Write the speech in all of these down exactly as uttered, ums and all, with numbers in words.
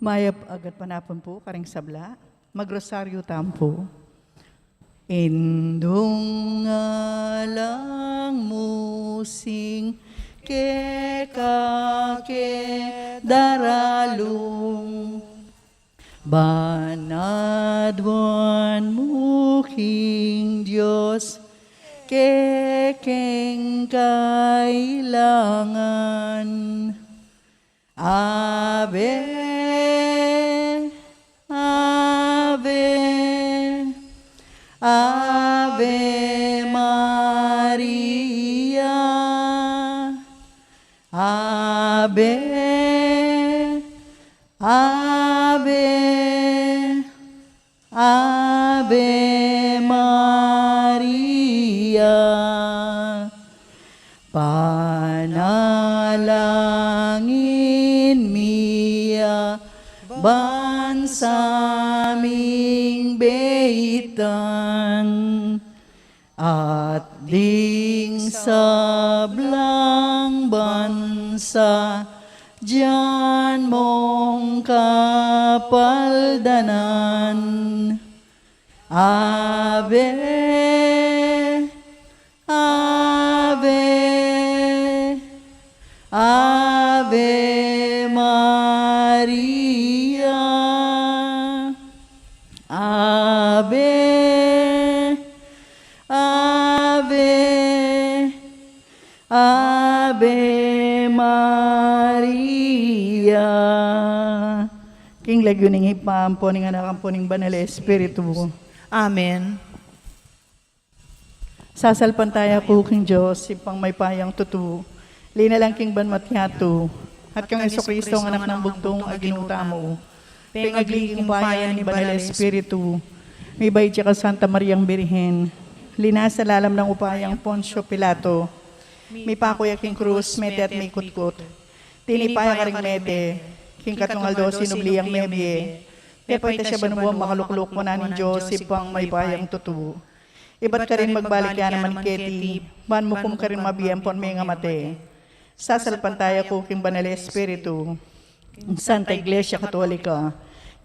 Mayap a gatpanapun pu karing sabla. Magrosaryu tamu pu. Indung alang musing keka ke daralung, ban aduan mu king Dios kekeng kailangan. Ave, Ave, Ave Maria. Ave, Ave, Ave Maria. Panalangin mi ya ban sa ming beitan, at ding sablang bansa dian mong kapaldanan. Ave, Ave, Ave Maria. Ave, Ave, Ave Maria. King lagyu ning Ibpa, ampo ning Anak, ampo ning Banal a Espiritu. Amen. Sasalpantaya ku king Dios, Ibpang mayupayang tutu, linalang king banua't yatu, at kang Jesucristo, ang Anak nang bugtung a Ginu tamu, pengagli king upaya ning Banal a Espiritu, mibait ya kang Santa Mariang Birhen, linasa lalam nang upaya nang Poncio Pilato, mipaku ya king krus, mete at mikutkut. Tinipa ya karing mete, king katlung aldo sinubli yang mebie, pepaitas ya banua, makalukluk wanan ning Dios Ibpang mayupayang tutu. Ibat karin magbalik ya naman keti, ban mukum karing mabie ampon mengamate. Sasalpantaya ku king Banal a Espiritu, king Santa Iglesia Katolika,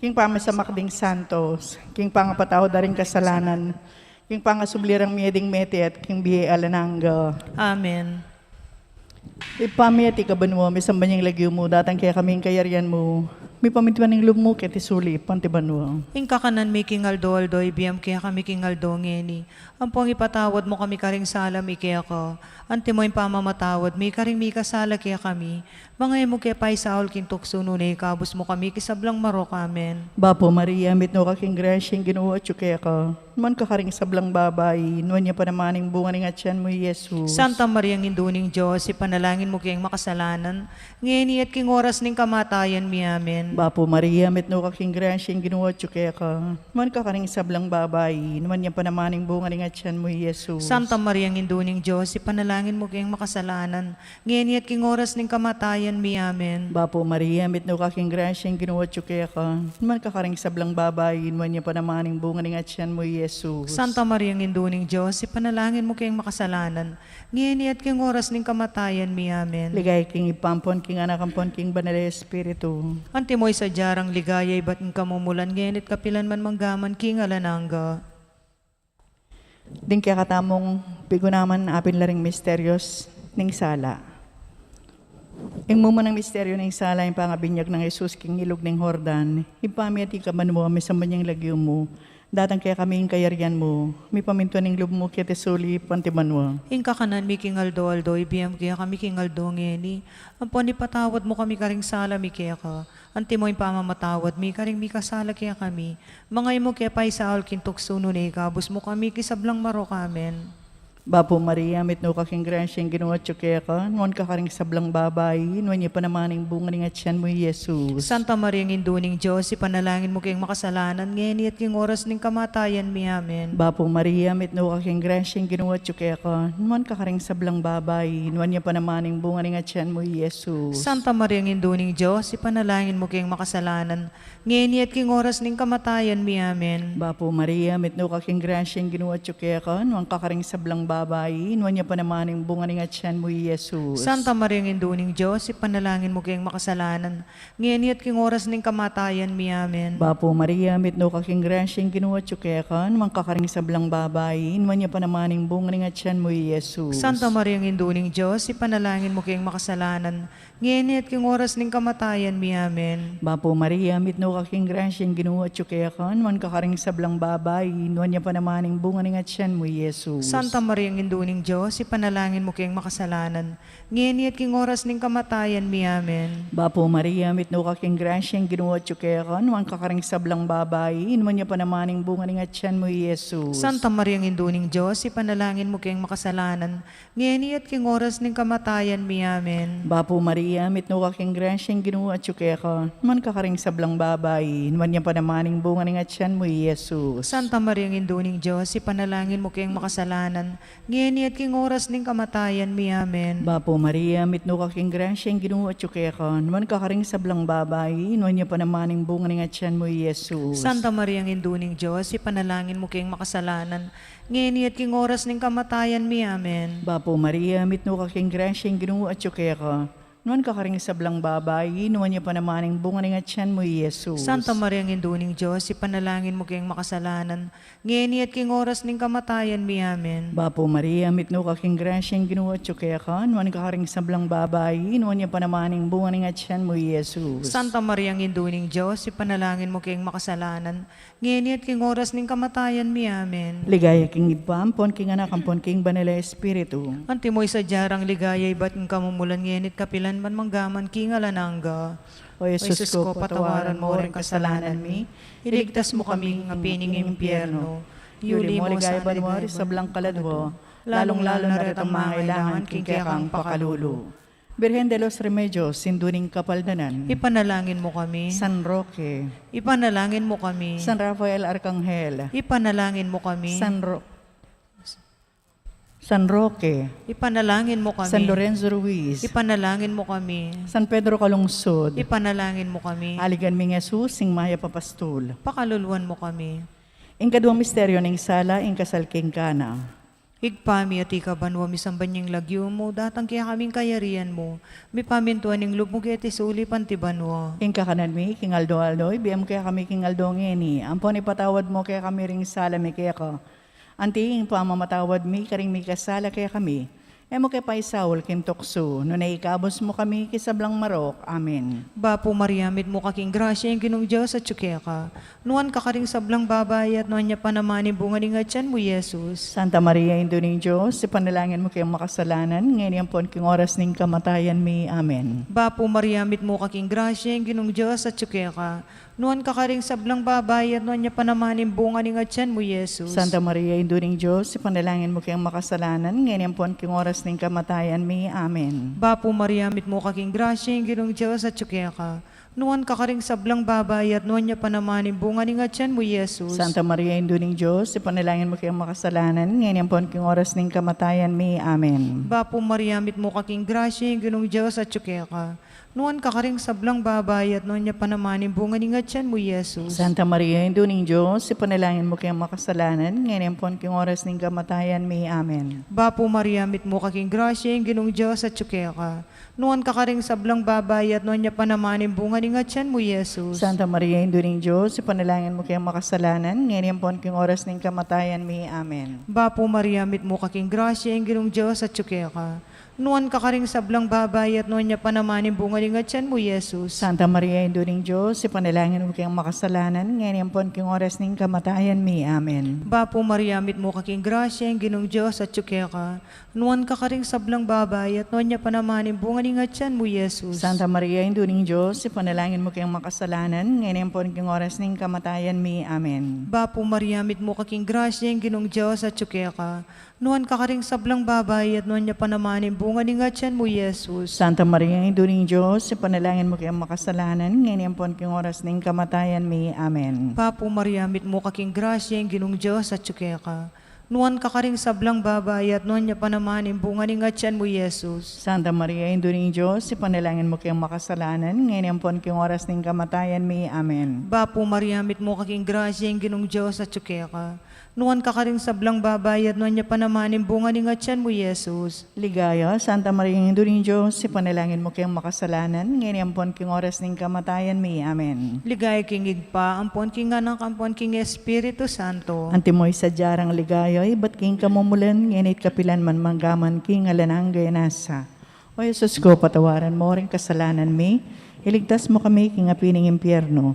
king pamasamak ding santos, king pangapatawad da ring kasalanan, king pangasubli rang mie ding mete, at king bie alang angga. Amen. Ibpa mi, atiu ka banua, misamban ya ing lagyu mu, datang kekami ing kayarian mu, mipamintuan ing lub mu keti sulip anti banua. Ing kakanan mi king aldo-aldo ibie mu kekami king aldo ngeni, ampon ipatawad mu kami karing sala mi keka, anti mo ing pamamatawad mi karing mikasala kekami, manga e mu ke paisaul king tuksu, nune ikabus mu kami king sablang marok. Amen. Bapu Maria, mitmu ka king grasya, ing Ginu atyu keka. Nuan ka karing sablang babai, nuan ya pa naman ing bunga ning atian mu, i Jesus. Santa Mariang Indu ning Dios, ipanalangin mu keng makasalanan, ngeni at king oras ning kamatayan mi. Amen. Bapu Maria, mitmu ka king grasya, ing Ginu atyu keka. Nuan ka karing sablang babai, nuan ya pa naman ing bunga ning atian mu, i Jesus. Santa Mariang Indu ning Dios, ipanalangin mu keng makasalanan, ngeni at king oras ning kamatayan mi. Amen. Bapu Maria, mitmu ka king grasya, ing Ginu atyu keka. Nuan ka karing sablang babai, nuan ya pa naman ing bunga ning atian mu, i Jesus. Santa Mariang Indu ning Dios, ipanalangin mu keng makasalanan, ngeni at king oras ning kamatayan mi. Amen. Ligaya king Ibpa ampon king Anak ampon king Banal a Espiritu. Antimo ing sadya rang ligaya ibat king kamumulan, ngeni at kapilan man, mangga man king alang angga. Ding kekatamung pigunaman, apin la ring misterios ning sala. Ing mumunang misteryo ning sala, ing pangabinyag nang Jesus king ilug ning Jordan. Ibpa mi, atiu ka banua, misamban ya ing lagyu mu, datang kekami ing kayarian mu, mipamintuan ing lub mu keti sulip anti banua. Ing kakanan mi king aldo-aldo ibie mu kekami king aldo ngeni, ampon ipatawad mu kami karing sala mi keka, antimo ing pamamatawad mi karing mikasala kekami, manga e mu ke paisaul king tuksu, nune ikabus mu kami king sablang marok. Amen. Bapu Maria, mitmu ka king grasya, ing Ginu atyu keka. Nuan ka karing sablang babai, nuan ya pa naman ing bunga ning atian mu, i Jesus. Santa Mariang Indu ning Dios, ipanalangin mu keng makasalanan, ngeni at king oras ning kamatayan mi. Amen. Bapu Maria, mitmu ka king grasya, ing Ginu atyu keka. Nuan ka karing sablang babai, nuan ya pa naman ing bunga ning atian mu, i Jesus. Santa Mariang Indu ning Dios, ipanalangin mu keng makasalanan, ngeni at king oras ning kamatayan mi. Amen. Bapu Maria, mitmu ka king grasya, ing Ginu atyu keka. Nuan ka karing sablang babai, nuan ya pa naman ing bunga ning atyan mu, i Jesus. Santa Maria, Indu ning Dios, ipanalangin mu keng makasalanan, ngeni at king oras ning kamatayan mi. Amen. Bapu Maria, mitmu ka king grasya, ing Ginu atyu keka, nuan ka karing sablang babai, nuan ya pa naman ing bunga ning atyan mu, i Jesus. Santa Maria, Indu ning Dios, ipanalangin mu keng makasalanan, ngeni at king oras ning kamatayan mi. Amen. Bapu Maria, mitmu ka king grasya, ing Ginu atyu keka, nuan ka karing sablang babai, nuan ya pa naman ing bunga ning atyan mu, i Jesus. Santa Maria, Indu ning Dios, ipanalangin mu keng makasalanan, ngeni at king oras ning kamatayan mi. Amen. Bapu Maria, mitmu ka king grasya, ing Ginu atyu keka, nuan ka karing sablang babai, nuan ya pa naman ing bunga ning atyan mu, i Jesus. Santa Maria, Indu ning Dios, ipanalangin mu keng makasalanan, ngeni at king oras ning kamatayan mi. Amen. Bapu Maria, mitmu ka king grasya, ing Ginu atyu keka, nuan ka karing sablang babai, nuan ya pa naman ing bunga ning atyan mu, i Jesus. Santa Maria, Indu ning Dios, ipanalangin mu keng makasalanan, ngeni at king oras ning kamatayan mi. Amen. Bapu Maria, mitmu ka king grasya, ing Ginu atyu keka, nuan ka karing sablang babai, nuan ya pa naman ing bunga ning atyan mu, i Jesus. Santa Maria, Indu ning Dios, ipanalangin mu keng makasalanan, ngeni at king oras ning kamatayan mi. Amen. Bapu Maria, mitmu ka king grasya, ing Ginu atyu keka, nuan ka karing sablang babai, nuan ya pa naman ing bunga ning atyan mu, i Jesus. Santa Maria, Indu ning Dios, ipanalangin mu keng makasalanan, ngeni at king oras ning kamatayan mi. Amen. Bapu Maria, mitmu ka king grasya, ing Ginu atyu keka, nuan ka karing sablang babai, nuan ya pa naman ing bunga ning atyan mu, i Jesus. Santa Maria, Indu ning Dios, ipanalangin mu keng makasalanan, ngeni at king oras ning kamatayan mi. Amen. Ligaya king Ibpa, ampon king Anak, ampon king Banal a Espiritu. Antimo ing sadya rang ligaya ibat king kamumulan, ngeni at kapilan man, mangga man king alang angga. O Jesus ko, patawaran mo ring kasalanan mi, iligtas mu kami king api ning impyerno, yuli mu king banua ring sablang kaladua, lalung-lalu na retang mangailangan king kekang pakalulu. Birhen de los Remedios, Indu ning Kapaldanan. Ipanalangin mu kami. San Roque. Ipanalangin mu kami. San Rafael Arcangel. Ipanalangin mu kami. San Ro-, San Roque. Ipanalangin mu kami. San Lorenzo Ruiz. Ipanalangin mu kami. San Pedro Calungsod. Ipanalangin mu kami. Aligan ming Jesus, ing mayap a pastul. Pakaluluan mu kami. Ing kaduang misteryo ning sala, ing kasal king Cana. Ibpa mi, atiu ka banua, misamban ya ing lagyu mu, datang kekami ing kayarian mu, mipamintuan ing lub mu keti sulip anti banua. Ing kakanan mi king aldo-aldo, ibie mu kekami king aldo ngeni, ampon ipatawad mu kekami ring sala mi keka, anti ing pamamatawad mi karing mikasala kekami. E mu ke paisaul king tuksu, nune ikabus mu kami king sablang marok. Amen. Bapu Maria, mitmu ka king grasya, ing Ginung Dios atyu keka. Nuan ka karing sablang babai, at nuan ya pa naman ing bunga ning atyan mu, i Jesus. Santa Maria, Indu ning Dios, ipanalangin mu keng makasalanan, ngeni ampon king oras ning kamatayan mi. Amen. Bapu Maria, mitmu ka king grasya, ing Ginung Dios atyu keka. Nuan ka karing sablang babai, at nuan ya pa naman ing bunga ning atyan mu, i Jesus. Santa Maria, Indu ning Dios, ipanalangin mu keng makasalanan, ngeni ampon king oras ning kamatayan mi. Amen. Bapu Maria, mitmu ka king grasya, ing Ginung Dios atyu keka. Nuan ka karing sablang babai, at nuan ya pa naman ing bunga ning atyan mu, i Jesus. Santa Maria, Indu ning Dios, ipanalangin mu keng makasalanan, ngeni ampon king oras ning kamatayan mi. Amen. Bapu Maria, mitmu ka king grasya, ing Ginung Dios atyu keka. Nuan ka karing sablang babai, at nuan ya pa naman ing bunga ning atyan mu, i Jesus. Santa Maria, Indu ning Dios, ipanalangin mu keng makasalanan, ngeni ampon king oras ning kamatayan mi. Amen. Bapu Maria, mitmu ka king grasya, ing Ginung Dios atyu keka. Nuan ka karing sablang babai, at nuan ya pa naman ing bunga ning atyan mu, i Jesus. Santa Maria, Indu ning Dios, ipanalangin mu keng makasalanan, ngeni ampon king oras ning kamatayan mi. Amen. Bapu Maria, mitmu ka king grasya, ing Ginung Dios atyu keka. Nuan ka karing sablang babai, at nuan ya pa naman ing bunga ning atyan mu, i Jesus. Santa Maria, Indu ning Dios, ipanalangin mu keng makasalanan, ngeni ampon king oras ning kamatayan mi. Amen. Bapu Maria, mitmu ka king grasya, ing Ginung Dios atyu keka. Nuan ka karing sablang babai, at nuan ya pa naman ing bunga ning atyan mu, i Jesus. Santa Maria, Indu ning Dios, ipanalangin mu keng makasalanan, ngeni ampon king oras ning kamatayan mi. Amen. Bapu Maria, mitmu ka king grasya, ing Ginung Dios atyu keka. Nuan ka karing sablang babai, at nuan ya pa naman ing bunga ning atyan mu, i Jesus. Santa Maria, Indu ning Dios, ipanalangin mu keng makasalanan, ngeni ampon king oras ning kamatayan mi. Amen. Bapu Maria, mitmu ka king grasya, ing Ginung Dios atyu keka. Nuan ka karing sablang babai, at nuan ya pa naman ing bunga ning atian mu, Jesus. Santa Maria, Indu ning Dios, ipanalangin mu keng makasalanan, ngeni ampon king oras ning kamatayan mi. Amen. Bapu Maria, mitmu ka king grasya, ing Ginung Dios atyu keka. Nuan ka karing sablang babai, at nuan ya pa naman ing bunga ning atian mu, Jesus. Ligaya, Santa Maria, Indu ning Dios, ipanalangin mu keng makasalanan, ngeni ampon king oras ning kamatayan mi. Amen. Ligaya king Ibpa, ampon king Anak, ampon king Espiritu Santo. Antimo ing sadya rang ligaya, ibat king kamumulan, ngeni at kapilan man, manggaman king alang angga. Amen. O Jesus ku, patawaran mu ring kasalanan mi, iligtas mu kami king api ning impyerno,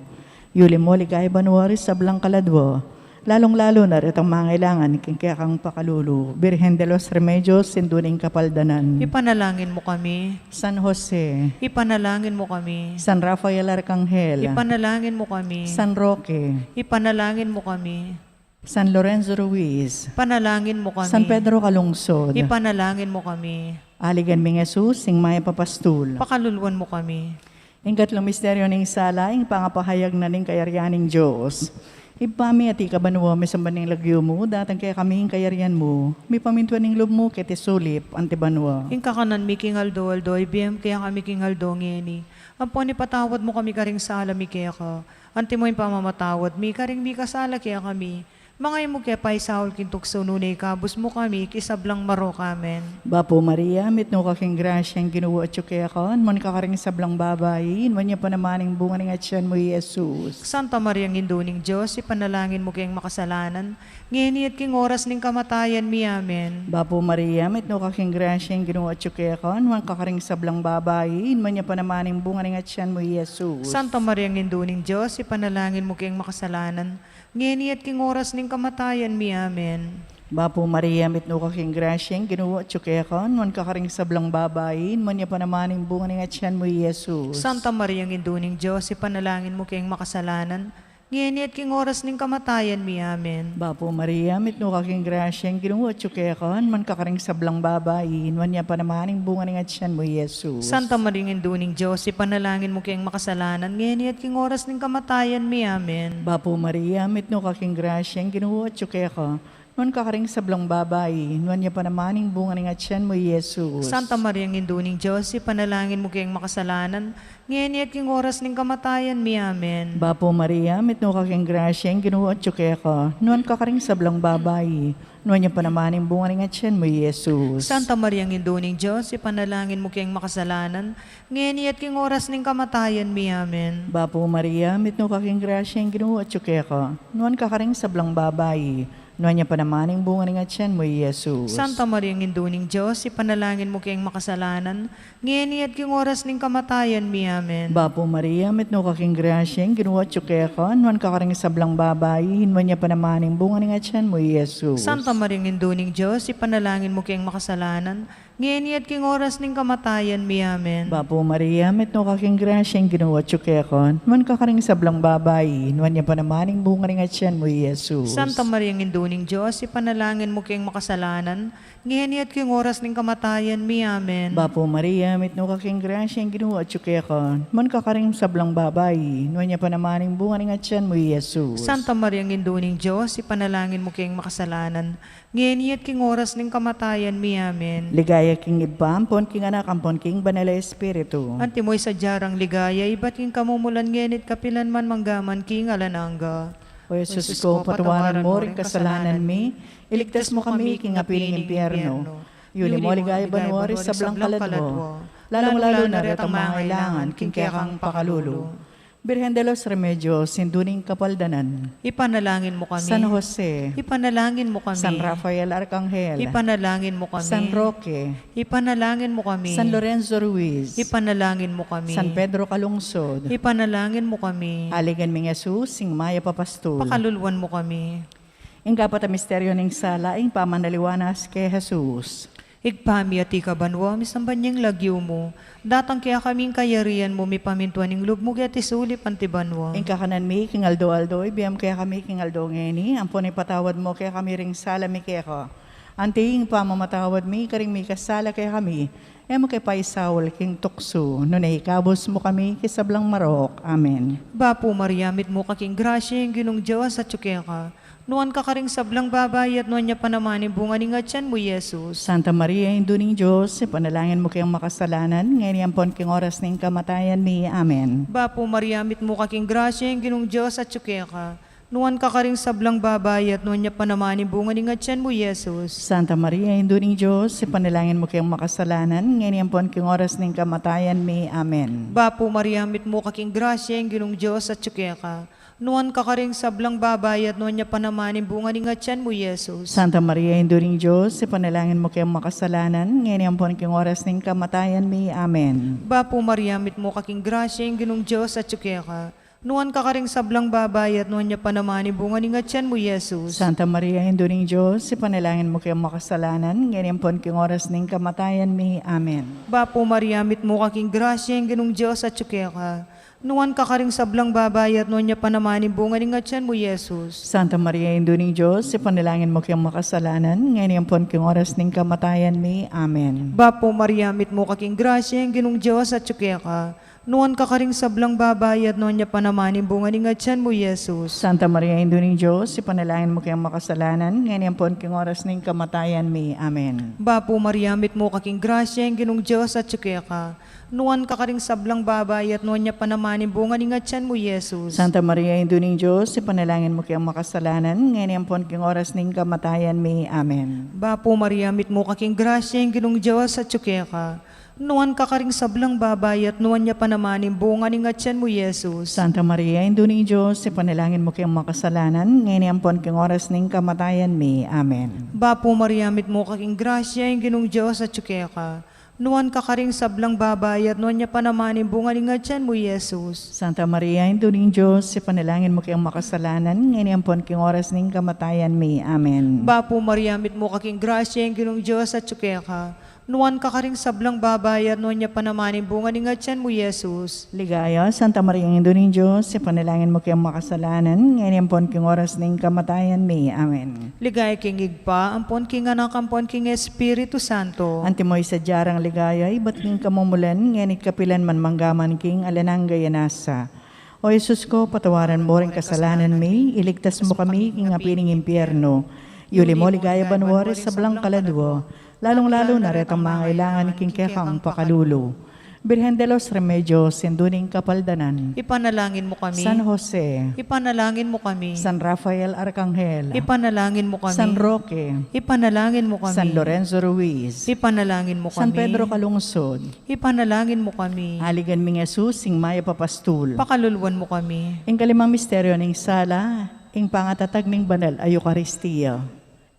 yuli mu king banua ring sablang kaladua, lalung-lalu na retang mangailangan king kekang pakalulu. Birhen de los Remedios, Indu ning Kapaldanan. Ipanalangin mu kami. San Jose. Ipanalangin mu kami. San Rafael Arkanghel. Ipanalangin mu kami. San Roque. Ipanalangin mu kami. San Lorenzo Ruiz. Panalangin mu kami. San Pedro Calungsod. Ipanalangin mu kami. Aligan ming Jesus, ing mayap a pastul. Pakaluluan mu kami. Ing katlung misteryo ning sala, ing pangapahayag na ning kayarian ning Dios. Ibpa mi, atiu ka banua, misamban ing lagyu mu, datang kekami ing kayarian mu, mipamintuan ing lub mu keti sulip anti banua. Ing kakanan mi king aldo-aldo, ibie mu kekami king aldo ngeni. Ampon ipatawad mu kami karing sala mi keka, antimo ing pamamatawad mi karing mikasala kekami. Manga e mu ke paisaul king tuksu, nune ikabus mu kami king sablang marok. Amen. Bapu Maria, mitmu ka king grasya, ing Ginu atyu keka, nuan ka karing sablang babai, nuan ya pa naman ing bunga ning atian mu, i Jesus. Santa Maria, Indu ning Dios, ipanalangin mu keng makasalanan, ngeni at king oras ning kamatayan mi. Amen. Bapu Maria, mitmu ka king grasya, ing Ginu atyu keka, nuan ka karing sablang babai, nuan ya pa naman ing bunga ning atian mu, i Jesus. Santa Maria, Indu ning Dios, ipanalangin mu keng makasalanan, ngeni at king oras ning kamatayan mi. Amen. Bapu Maria, mitmu ka king grasya, ing Ginu atyu keka, nuan ka karing sablang babai, nuan ya pa naman ing bunga ning atian mu, i Jesus. Santa Maria, Indu ning Dios, ipanalangin mu keng makasalanan, ngeni at king oras ning kamatayan mi. Amen. Bapu Maria, mitmu ka king grasya, ing Ginu atyu keka, nuan ka karing sablang babai, nuan ya pa naman ing bunga ning atian mu, i Jesus. Santa Maria, Indu ning Dios, ipanalangin mu keng makasalanan, ngeni at king oras ning kamatayan mi. Amen. Bapu Maria, mitmu ka king grasya, ing Ginu atyu keka, nuan ka karing sablang babai, nuan ya pa naman ing bunga ning atian mu, i Jesus. Santa Maria, Indu ning Dios, ipanalangin mu keng makasalanan, ngeni at king oras ning kamatayan mi. Amen. Bapu Maria, mitmu ka king grasya, ing Ginu atyu keka, nuan ka karing sablang babai, nuan ya pa naman ing bunga ning atian mu, i Jesus. Santa Maria, Indu ning Dios, ipanalangin mu keng makasalanan, ngeni at king oras ning kamatayan mi. Amen. Bapu Maria, mitmu ka king grasya, ing Ginu atyu keka, nuan ka karing sablang babai, nuan ya pa naman ing bunga ning atian mu, i Jesus. Santa Maria, Indu ning Dios, ipanalangin mu keng makasalanan, ngeni at king oras ning kamatayan mi. Amen. Bapu Maria, mitmu ka king grasya, ing Ginu atyu keka, nuan ka karing sablang babai, nuan ya pa naman ing bunga ning atian mu, i Jesus. Santa Maria, Indu ning Dios, ipanalangin mu keng makasalanan, ngeni at king oras ning kamatayan mi. Amen. Bapu Maria, mitmu ka king grasya, ing Ginu atyu keka, nuan ka karing sablang babai, nuan ya pa naman ing bunga ning atian mu, i Jesus. Santa Maria, Indu ning Dios, ipanalangin mu keng makasalanan, ngeni at king oras ning kamatayan mi. Amen. Bapu Maria, mitmu ka king grasya, ing Ginu atyu keka, nuan ka karing sablang babai, nuan ya pa naman ing bunga ning atian mu, i Jesus. Santa Maria, Indu ning Dios, ipanalangin mu keng makasalanan, ngeni at king oras ning kamatayan mi. Amen. Ligaya king Ibpa, ampon king Anak, ampon king Banal a Espiritu. Antimo ing sadya rang ligaya, ibat king kamumulan, ngeni at kapilan man, manggaman king alang angga. O Jesus ku, patawaran mu ring kasalanan mi, iligtas mu kami king api ning impyerno, yuli mu king banua ring sablang kaladua, lalung-lalu na retang mangailangan king kekang pakalulu. Birhen de los Remedios, Indu ning Kapaldanan. Ipanalangin mu kami. San Jose. Ipanalangin mu kami. San Rafael Arkanghel. Ipanalangin mu kami. San Roque. Ipanalangin mu kami. San Lorenzo Ruiz. Ipanalangin mu kami. San Pedro Calungsod. Ipanalangin mu kami. Aligan ming Jesus, ing mayap a pastul. Pakaluluan mu kami. Ing kapat a misteryo ning sala, ing pamanaliwanas kang Jesus. Ibpa mi, atiu ka banua, misamban ya ing lagyu mu, datang kekami ing kayarian mu, mipamintuan ing lub mu keti sulip anti banua. Ing kakanan mi king aldo-aldo, ibie mu kekami king aldo ngeni, ampon ipatawad mu kekami ring sala mi keka, anti ing pamamatawad mi karing mikasala kekami. E mu ke paisaul king tuksu, nune ikabus mu kami king sablang marok. Amen. Bapu Maria, mitmu ka king grasya, ing Ginung Dios atyu keka, Nuan ka karing sablang babai, at nuan ya pa naman ing bunga ning atian mu, Jesus. Santa Maria, Indu ning Dios, ipanalangin mu keng makasalanan, ngeni ampon king oras ning kamatayan mi. Amen. Bapu Maria, mitmu ka king grasya, ing Ginung Dios atyu keka. Nuan ka karing sablang babai, at nuan ya pa naman ing bunga ning atian mu, Jesus. Santa Maria, Indu ning Dios, ipanalangin mu keng makasalanan, ngeni ampon king oras ning kamatayan mi. Amen. Bapu Maria, mitmu ka king grasya, ing Ginung Dios atyu keka. Nuan ka karing sablang babai, at nuan ya pa naman ing bunga ning atian mu, Jesus. Santa Maria, Indu ning Dios, ipanalangin mu keng makasalanan, ngeni ampon king oras ning kamatayan mi. Amen. Bapu Maria, mitmu ka king grasya, ing Ginung Dios atyu keka. Nuan ka karing sablang babai, at nuan ya pa naman ing bunga ning atian mu, Jesus. Santa Maria, Indu ning Dios, ipanalangin mu keng makasalanan, ngeni ampon king oras ning kamatayan mi. Amen. Bapu Maria, mitmu ka king grasya, ing Ginung Dios atyu keka. Nuan ka karing sablang babai, at nuan ya pa naman ing bunga ning atian mu, Jesus. Santa Maria, Indu ning Dios, ipanalangin mu keng makasalanan, ngeni ampon king oras ning kamatayan mi. Amen. Bapu Maria, mitmu ka king grasya, ing Ginung Dios atyu keka. Nuan ka karing sablang babai, at nuan ya pa naman ing bunga ning atian mu, Jesus. Santa Maria, Indu ning Dios, ipanalangin mu keng makasalanan, ngeni ampon king oras ning kamatayan mi. Amen. Bapu Maria, mitmu ka king grasya, ing Ginung Dios atyu keka. Nuan ka karing sablang babai, at nuan ya pa naman ing bunga ning atian mu, Jesus. Santa Maria, Indu ning Dios, ipanalangin mu keng makasalanan, ngeni ampon king oras ning kamatayan mi. Amen. Bapu Maria, mitmu ka king grasya, ing Ginung Dios atyu keka. Nuan ka karing sablang babai, at nuan ya pa naman ing bunga ning atian mu, Jesus. Santa Maria, Indu ning Dios, ipanalangin mu keng makasalanan, ngeni ampon king oras ning kamatayan mi. Amen. Bapu Maria, mitmu ka king grasya, ing Ginung Dios atyu keka. Nuan ka karing sablang babai, at nuan ya pa naman ing bunga ning atian mu, Jesus. Santa Maria, Indu ning Dios, ipanalangin mu keng makasalanan, ngeni ampon king oras ning kamatayan mi. Amen. Bapu Maria, mitmu ka king grasya, ing Ginung Dios atyu keka. Nuan ka karing sablang babai, at nuan ya pa naman ing bunga ning atian mu, Jesus. Ligaya, Santa Maria, Indu ning Dios, ipanalangin mu keng makasalanan, ngeni ampon king oras ning kamatayan mi. Amen. Ligaya king Ibpa, ampon king Anak, ampon king Espiritu Santo. Antimo ing sadya rang ligaya, ibat king kamumulan, ngeni at kapilan man, mangga man king alang angga. Nasa. O Jesus ko, patawaran mu ring kasalanan mi, iligtas mu kami king api ning impyerno. Iuli mu king ligaya banua ring sablang kaladua, lalung-lalu na retang mangailangan king kekang pakalulu. Birhen de los Remedios, Indu ning Kapaldanan. Ipanalangin mu kami. San Jose. Ipanalangin mu kami. San Rafael Arcangel. Ipanalangin mu kami. San Roque. Ipanalangin mu kami. San Lorenzo Ruiz. Ipanalangin mu kami. San Pedro Calungsod. Ipanalangin mu kami. Aligan ming Jesus, ing mayap a pastul. Pakaluluan mu kami. Ing kalimang misteryo ning sala, ing pangatatag ning banal a Eukaristia.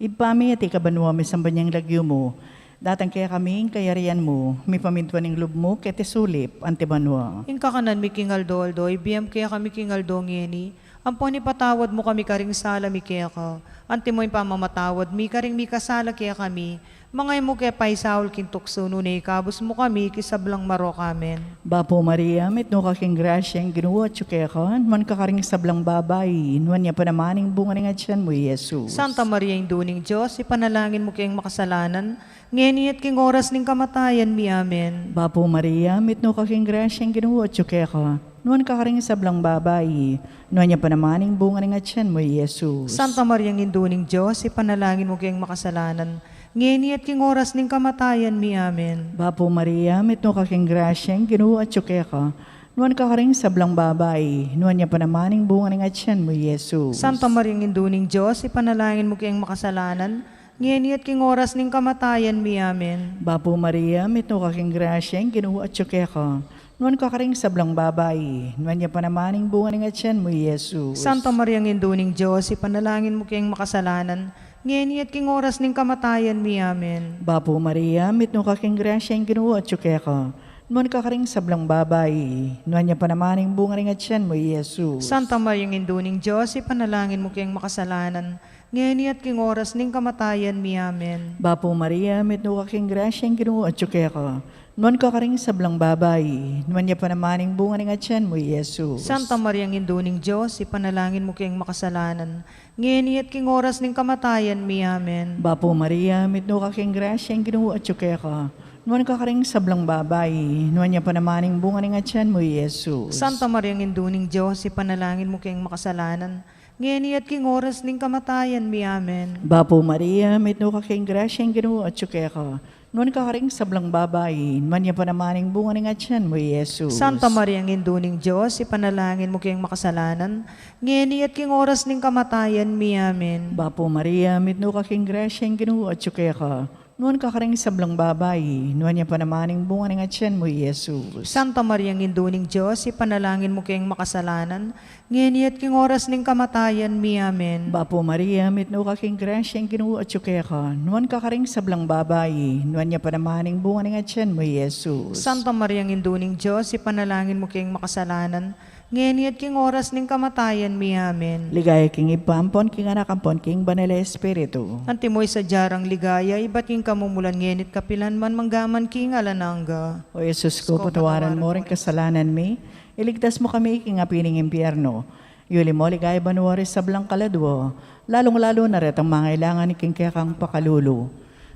Ibpa mi, atiu ka banua, misamban ya ing lagyu mu. Datang kekami ing kayarian mu, mipamintuan ing lub mu, keti sulip, anti banua. Ing kakanan mi king aldo-aldo, ibie mu kekami king aldo ngeni, ampon ipatawad mu kami karing sala mi keka, antimo ing pamamatawad mi karing mikasala kekami, manga e mu ke paisaul king tuksu, nune ikabus mu kami king sablang marok. Amen. Bapu Maria, mitmu ka king grasya, ing Ginu atyu keka, nuan ka karing sablang babai, nuan ya pa naman ing bunga ning atyan mu, i Jesus. Santa Maria, Indu ning Dios, ipanalangin mu keng makasalanan, ngeni at king oras ning kamatayan mi. Amen. Bapu Maria, mitmu ka king grasya, ing Ginu atyu keka, nuan ka karing sablang babai, nuan ya pa naman ing bunga ning atyan mu, i Jesus. Santa Maria, Indu ning Dios, ipanalangin mu keng makasalanan, ngeni at king oras ning kamatayan mi. Amen. Bapu Maria, mitmu ka king grasya, ing Ginu atyu keka, nuan ka karing sablang babai, nuan ya pa naman ing bunga ning atyan mu, i Jesus. Santa Maria, Indu ning Dios, ipanalangin mu keng makasalanan, ngeni at king oras ning kamatayan mi. Amen. Bapu Maria, mitmu ka king grasya, ing Ginu atyu keka, nuan ka karing sablang babai, nuan ya pa naman ing bunga ning atyan mu, i Jesus. Santa Maria, Indu ning Dios, ipanalangin mu keng makasalanan, ngeni at king oras ning kamatayan mi. Amen. Bapu Maria, mitmu ka king grasya, ing Ginu atyu keka, nuan ka karing sablang babai, nuan ya pa naman ing bunga ning atyan mu, i Jesus. Santa Maria, Indu ning Dios, ipanalangin mu keng makasalanan, ngeni at king oras ning kamatayan mi. Amen. Bapu Maria, mitmu ka king grasya, ing Ginu atyu keka, nuan ka karing sablang babai, nuan ya pa naman ing bunga ning atyan mu, i Jesus. Santa Maria, Indu ning Dios, ipanalangin mu keng makasalanan, ngeni at king oras ning kamatayan mi. Amen. Bapu Maria, mitmu ka king grasya, ing Ginu atyu keka, nuan ka karing sablang babai, nuan ya pa naman ing bunga ning atyan mu, i Jesus. Santa Maria, Indu ning Dios, ipanalangin mu keng makasalanan, ngeni at king oras ning kamatayan mi. Amen. Bapu Maria, mitmu ka king grasya, ing Ginu atyu keka. Nuan ka karing sablang babai, nuan ya pa naman ing bunga ning atyan mu, i Jesus. Santa Maria, Indu ning Dios, ipanalangin mu keng makasalanan, ngeni at king oras ning kamatayan mi. Amen. Bapu Maria, mitmu ka king grasya, ing Ginu atyu keka. Nuan ka karing sablang babai, nuan ya pa naman ing bunga ning atyan mu, i Jesus. Santa Maria, Indu ning Dios, ipanalangin mu keng makasalanan, ngeni at king oras ning kamatayan mi. Amen. Bapu Maria, mitmu ka king grasya, ing Ginu atyu keka. Nuan ka karing sablang babai, nuan ya pa naman ing bunga ning atyan mu, i Jesus. Santa Maria, Indu ning Dios, ipanalangin mu keng makasalanan, ngeni at king oras ning kamatayan mi. Amen. Ligaya king Ibpa, ampon king Anak, ampon king Banal a Espiritu. Antimo ing sadya rang ligaya, ibat king kamumulan, ngeni at kapilan man, manggaman king alang angga. O Jesus ku, patawaran mu ring kasalanan mi, iligtas mu kami king api ning impyerno. Yuli mu king banua ring sablang kaladua, lalung-lalu na retang mangailangan king kekang pakalulu.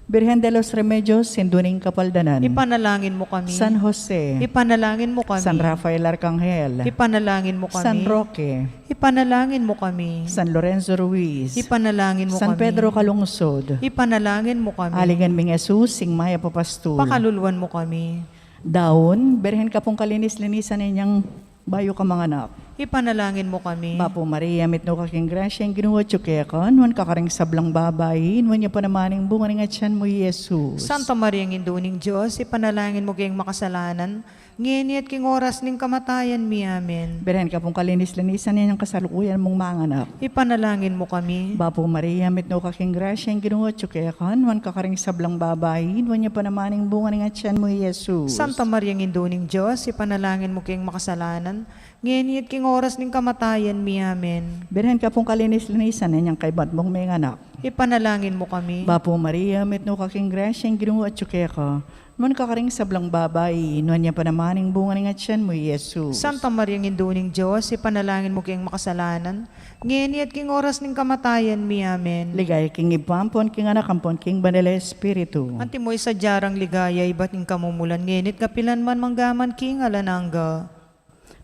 Birhen de los Remedios, Indu ning Kapaldanan. Ipanalangin mu kami. San Jose. Ipanalangin mu kami. San Rafael Arcangel. Ipanalangin mu kami. San Roque. Ipanalangin mu kami. San Lorenzo Ruiz. Ipanalangin mu kami. San Pedro Calungsod. Ipanalangin mu kami. Aligan ming Jesus, ing mayap a pastul. Pakaluluan mu kami. Daun, Birhen ka pung kalinis-linisan inyang bayu ka manganak. Ipanalangin mu kami. Bapu Maria, mitmu ka king grasya, ing Ginu atyu keka, nuan ka karing sablang babai, nuan ya pa naman ing bunga ning atyan mu, i Jesus. Santa Maria, Indu ning Dios, ipanalangin mu keng makasalanan, ngeni at king oras ning kamatayan mi. Amen. Birhen ka pung kalinis-linisan inyang kasalukuyan mung manganak. Ipanalangin mu kami. Bapu Maria, mitmu ka king grasya, ing Ginu atyu keka, nuan ka karing sablang babai, nuan ya pa naman ing bunga ning atyan mu, i Jesus. Santa Maria, Indu ning Dios, ipanalangin mu keng makasalanan, ngeni at king oras ning kamatayan mi. Amen. Birhen ka pung kalinis-linisan inyang kaybat mung menganak. Ipanalangin mu kami. Bapu Maria, mitmu ka king grasya, ing Ginu atyu keka. Nuan ka karing sablang babai, nuan ya pa naman ing bunga ning atyan mu, i Jesus. Santa Maria, Indu ning Dios, ipanalangin mu keng makasalanan, ngeni at king oras ning kamatayan mi. Amen. Ligaya king Ibpa, ampon king Anak, ampon king Banal a Espiritu. Antimo ing sadya rang ligaya, ibat king kamumulan, ngeni at kapilan man, manggaman king alang angga.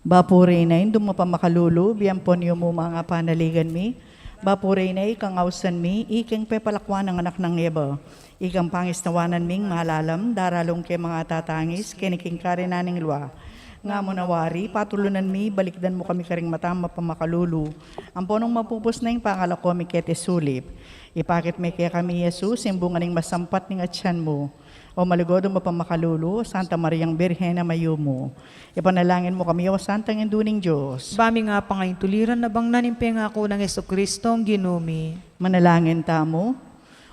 Bapu Reyna, Indung mapamakalulu, bie ampon yumu ing panaligan mi. Bapu Reyna, ikang ausan mi, ikeng pepalakuan nang anak nang Eva. Ikang pangisnawanan ming malalam, daralung ke mangatatangis, keni king karinan ning lua. Nga mu na wari, patulunan mi, balikdan mu kami karing matang mapamakalulu. Ampon nung mapupus na ing pangalako mi keti sulip, ipakit me kekami i Jesus, ing bunga ning masampat ning atyan mu. O malugud a mapamakalulu, Santa Mariang Birhen a mayumu. Ipanalangin mu kami, O Santang Indu ning Dios. Ba ming apangaintuliran a bangnan ing pengaku nang Jesucristo, Ginu mi. Manalangin tamu.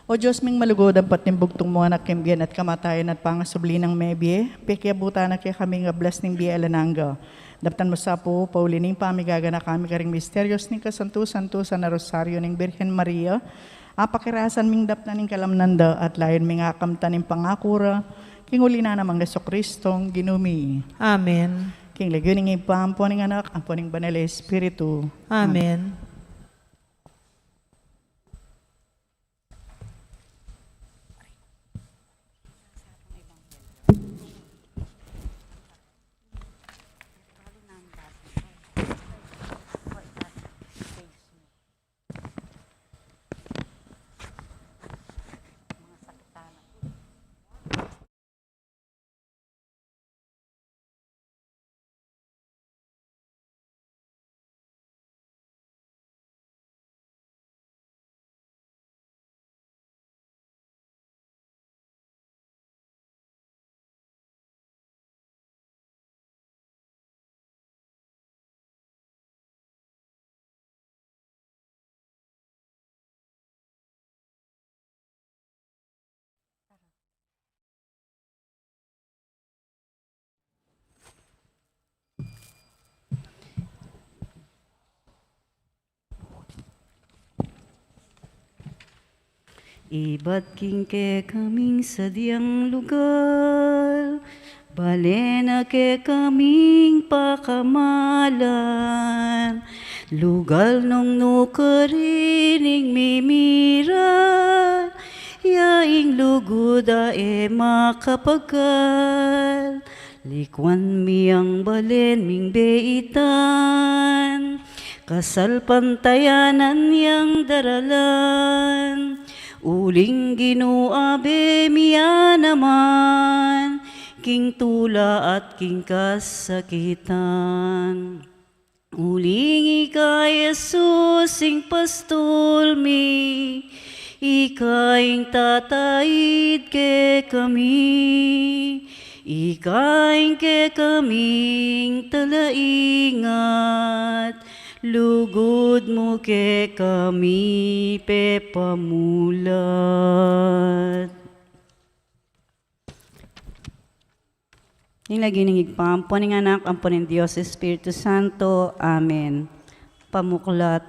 O Dios ming malugud, ampat ning bugtung mung Anak king bie na at kamatayan at pangasubli nang mebie, pekiabutan na kekami ing ablas ning bie alang angga. Daptan mu sa pu, pauli ning pamigaganaka mi karing misterios ning kasantu-santusan a Rosario ning Birhen Maria, apakirasan ming daptan ing kalamnan da, at layun ming akamtan ing pangaku ra, king uli na nang Jesucristo, Ginu mi. Amen. King lagyu ning Ibpa, ampo ning Anak, ampo ning Banal a Espiritu. Amen. Ibat king kekaming sadyang lugal, bale na kekaming pakamalan, lugal nung nu karin ing mimiral, ya ing lugud a e makapagkal. Likuan mi ing balen ming beitan, Kasalpantayanan yang daralan, uling Ginu, abe mi ya naman, king tula at king kasakitan. Uling ika, Jesus, ing pastul mi, ika ing tataid kekami, ika ing kekaming talaingat, lugud mu kekami pepamulat. Ing lagyu ning Ibpa, ampo ning Anak, ampo ning Dios Espiritu Santo. Amen. Pamuklat.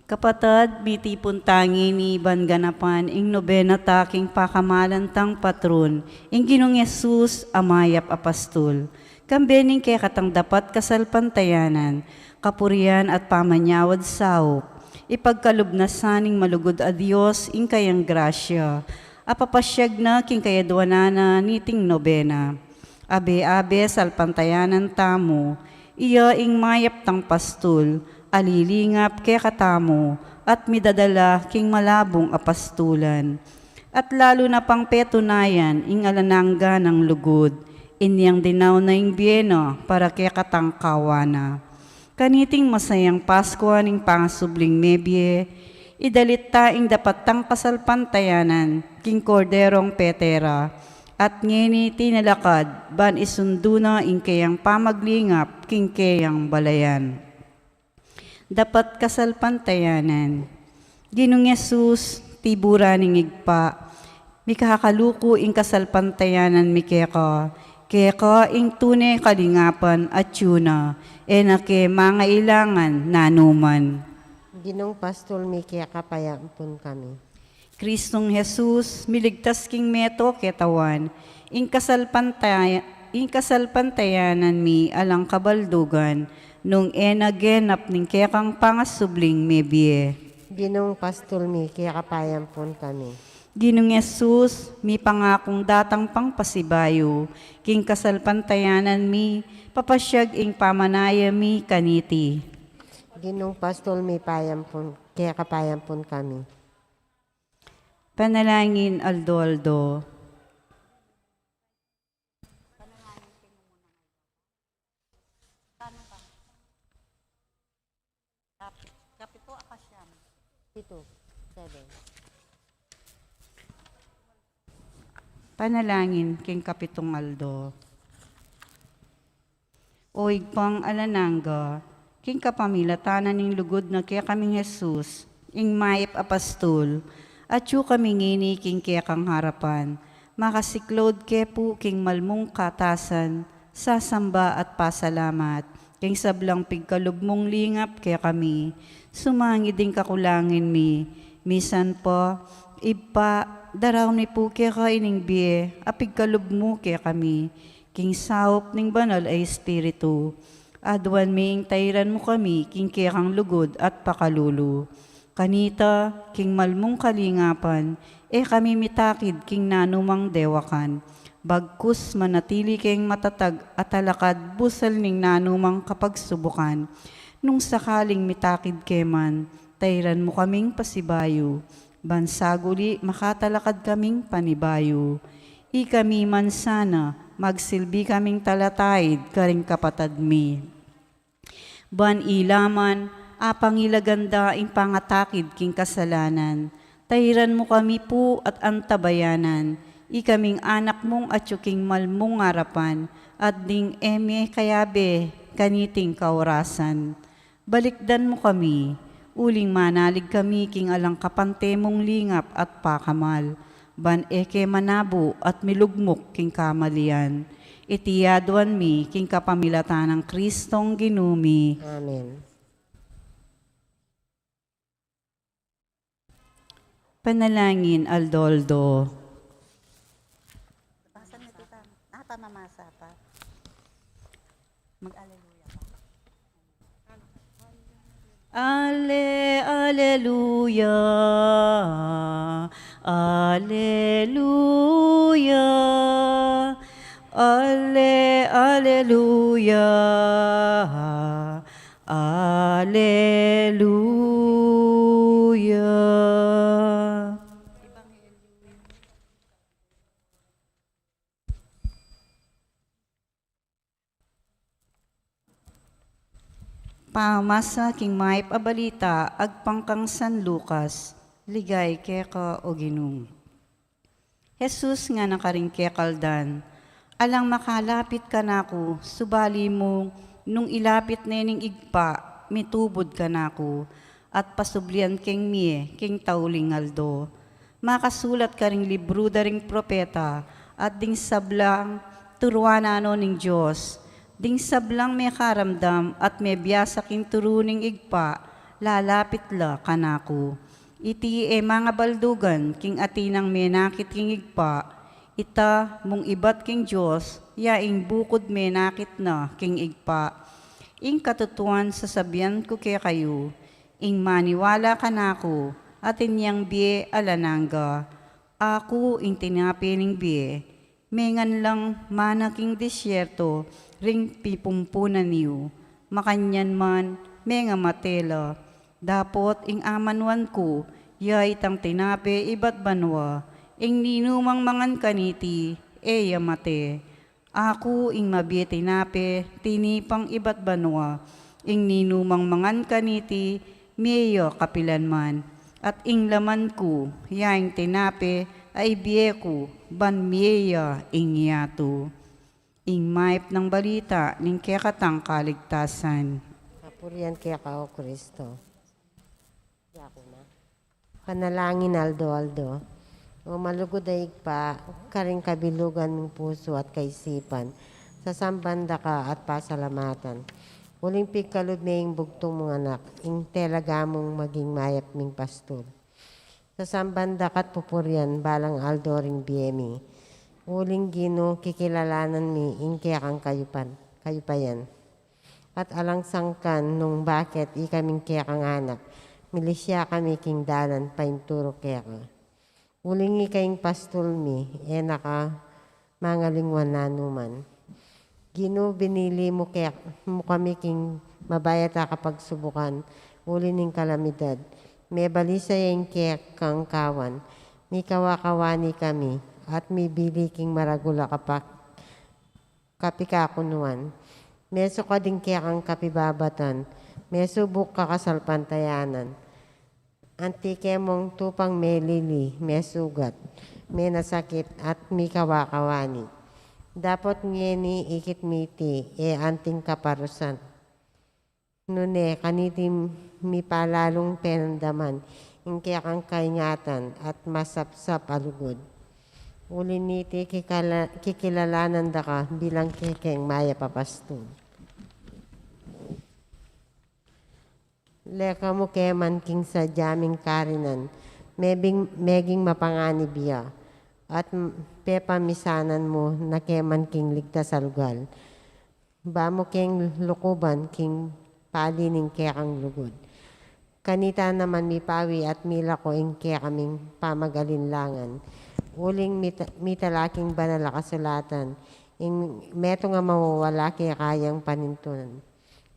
Kapatad, mitipun ta ngeni ban ganapan ing nobena ta king pakamalan tang patrun, ing Ginung Jesus a mayap a pastul. Kambe ning kekatang dapat kasalpantayanan, kapurian at pamanyawad saup, ipagkalub na sa ning malugud a Dios ing kayang grasya, a papasyag na king kayadwanan na niting nobena. Abe-abe salpantayanan tamu, iya ing mayap tang pastul, a lilingap kekatamu, at midadala king malabung a pastulan. At lalu na pang petunayan ing alang angga nang lugud, inyang dinaun na ing bie na para kekatang kawan na. Kaniting masayang Paskua ning pangasubling mebie, idalit ta ing dapat tang kasalpantayanan king Korderong pete ra, at ngeni tinalakad ban isundu na ing keyang pamaglingap king keyang balayan. Dapat kasalpantayanan. Ginung Jesus, tibu ra ning Ibpa, mikakaluku ing kasalpantayanan mi keka, keka ing tune kalingapan atyu na, e na ke mangailangan nanuman. Ginung pastul mi, keka payampun kami. Kristong Jesus, miligtas king meto ketawan, ing kasalpantaya-, ing kasalpantayanan mi alang kabaldugan, nung e na genap ning kekang pangasubling mebie. Ginung pastul mi, keka payampun kami. Ginung Jesus, mipangakung datang pang pasibayu, king kasalpantayanan mi, papasyag ing pamanaya mi kaniti. Ginung pastul mi, payampun, keka payampun kami. Panalangin aldo-aldo. Kapitu, akasyam. Pitu, seven. Panalangin king kapitung aldo. O Ibpang alang angga, king kapamilatan na ning lugud na kekaming Jesus, ing mayap a pastul, atyu kami ngeni king kekang harapan, makasiklaud ke pu king malmung katasan, sasamba at pasalamat, king sablang pigkalub mung lingap kekami, sumangid ing kakulangan mi, misan pa, Ibpa, daraun mi pu keka ining bie, a pigkalub mu kekami, king saup ning Banal a Espiritu. Aduan mi ing tairan mu kami king kekang lugud at pakalulu. Kanita, king malmung kalingapan, e kami mitakid king nanumang dewakan. Bagkus manatili keng matatag a talakad busal ning nanumang kapagsubukan. Nung sakaling mitakid ke man, tairan mu kaming pasibayu. Ban saguli makatalakad kaming panibayu. Ikami man sana, magsilbi kaming talataid karing kapatad mi. Ban ila man, apangilagan da ing pangatakid king kasalanan. Tairan mu kami pu at antabayanan, ikaming anak mung atyu king malmung arapan, at ding e mi kayabe kaniting kaurasan. Balikdan mu kami, uling manalig kami king alang kapante mung lingap at pakamal, ban e ke manabu at milugmuk king kamalian. Iti aduan mi king kapamilatan nang Kristong Ginu mi. Amen. Panalangin aldo-aldo. Basa na, tita. Ah, pa, mamasa pa. Mag-aleluya pa. Ale, aleluya. Aleluya. Ale, aleluya. Aleluya. Pamasa king mayap a balita agpang kang San Lucas. Ligaya keka, o Ginu. Jesus ngana karing kekang aldan, alang makalapit kanaku, subali mu nung ilapit ne ning Ibpa, mitubud kanaku, at pasublian keng mie king tauling aldo. Makasulat karing libru da ring propeta, at ding sablang turuan na no ning Dios, ding sablang mekaramdam at mebiasa king turu ning Ibpa, lalapit la kanaku. Iti e mangabaldugan king atin nang menakit king Ibpa, ita mung ibat king Dios, ya ing bukud menakit na king Ibpa. Ing katutuan sasabian ku kekayu, ing maniwala kanaku, atin yang bie alang angga. Aku ing tinape ning bie. Mengan lang mana king disyerto ring pipumpunan yu, makanyan man mengamate la. Dapot ing amanuan ku, ya itang tinape ibat banua, ing ninumang mangan kaniti, e ya mate. Aku ing mabie tinape tinipang ibat banua, ing ninumang mangan kaniti, mie ya kapilan man. At ing laman ku, ya ing tinape a ibie ku, ban mie ya ing yatu. Ing mayap nang balita ning kekatang kaligtasan. Kapurian keka, o Kristo. Yaku na. Panalangin aldo-aldo. O malugud a Ibpa, karing kabilugan ming pusu at kaisipan, sasamban da ka at pasalamatan. Uling pigkalub me ing bugtung mung anak, ing talaga mung maging mayap ming pastul. Sasamban da ka't pupurian balang aldo ring bie mi. Uling Ginu, kikilalanan mi ing kekang kayupan, kayupayan. At alang sangkan nung bakit ikaming kekang anak, milisya kami king dalan painturu keka. Uling ika ing pastul mi, e na ka mangalingwan nanuman. Ginu, binili mu ke-, mu kami king mabayat a kapagsubukan, uli ning kalamidad. Mebalisa ya ing kekang kawan, mikawa-kawani kami, at mibili king maragul a kapak-, kapikakunuan. Mesukad ing kekang kapibabatan, mesubuk ka kasalpantayanan. Anti ke mung tupang melili, mesugat, menasakit, at mikawa-kawani. Dapot ngeni ikit mi iti, e anting kaparusan. Nune, kaniti mi pa lalung penandaman ing kekang kaingatan at masapsap a lugud. Uli niti kikala-, kikilalanan da ka bilang kekeng mayap a pastul. Leka mu ke man king sadya ming karinan, mebing-, meging mapanganib ya, at m-, pepamisanan mu na ke man king ligtas a lugal. Ba mu keng lukuban king pali ning kekang lugud. Kanita naman mipawi at milako ing kekaming pamagalinlangan. Uling mita-, mitala king banal a kasulatan, ing metung a mawawala keka yang panintunan.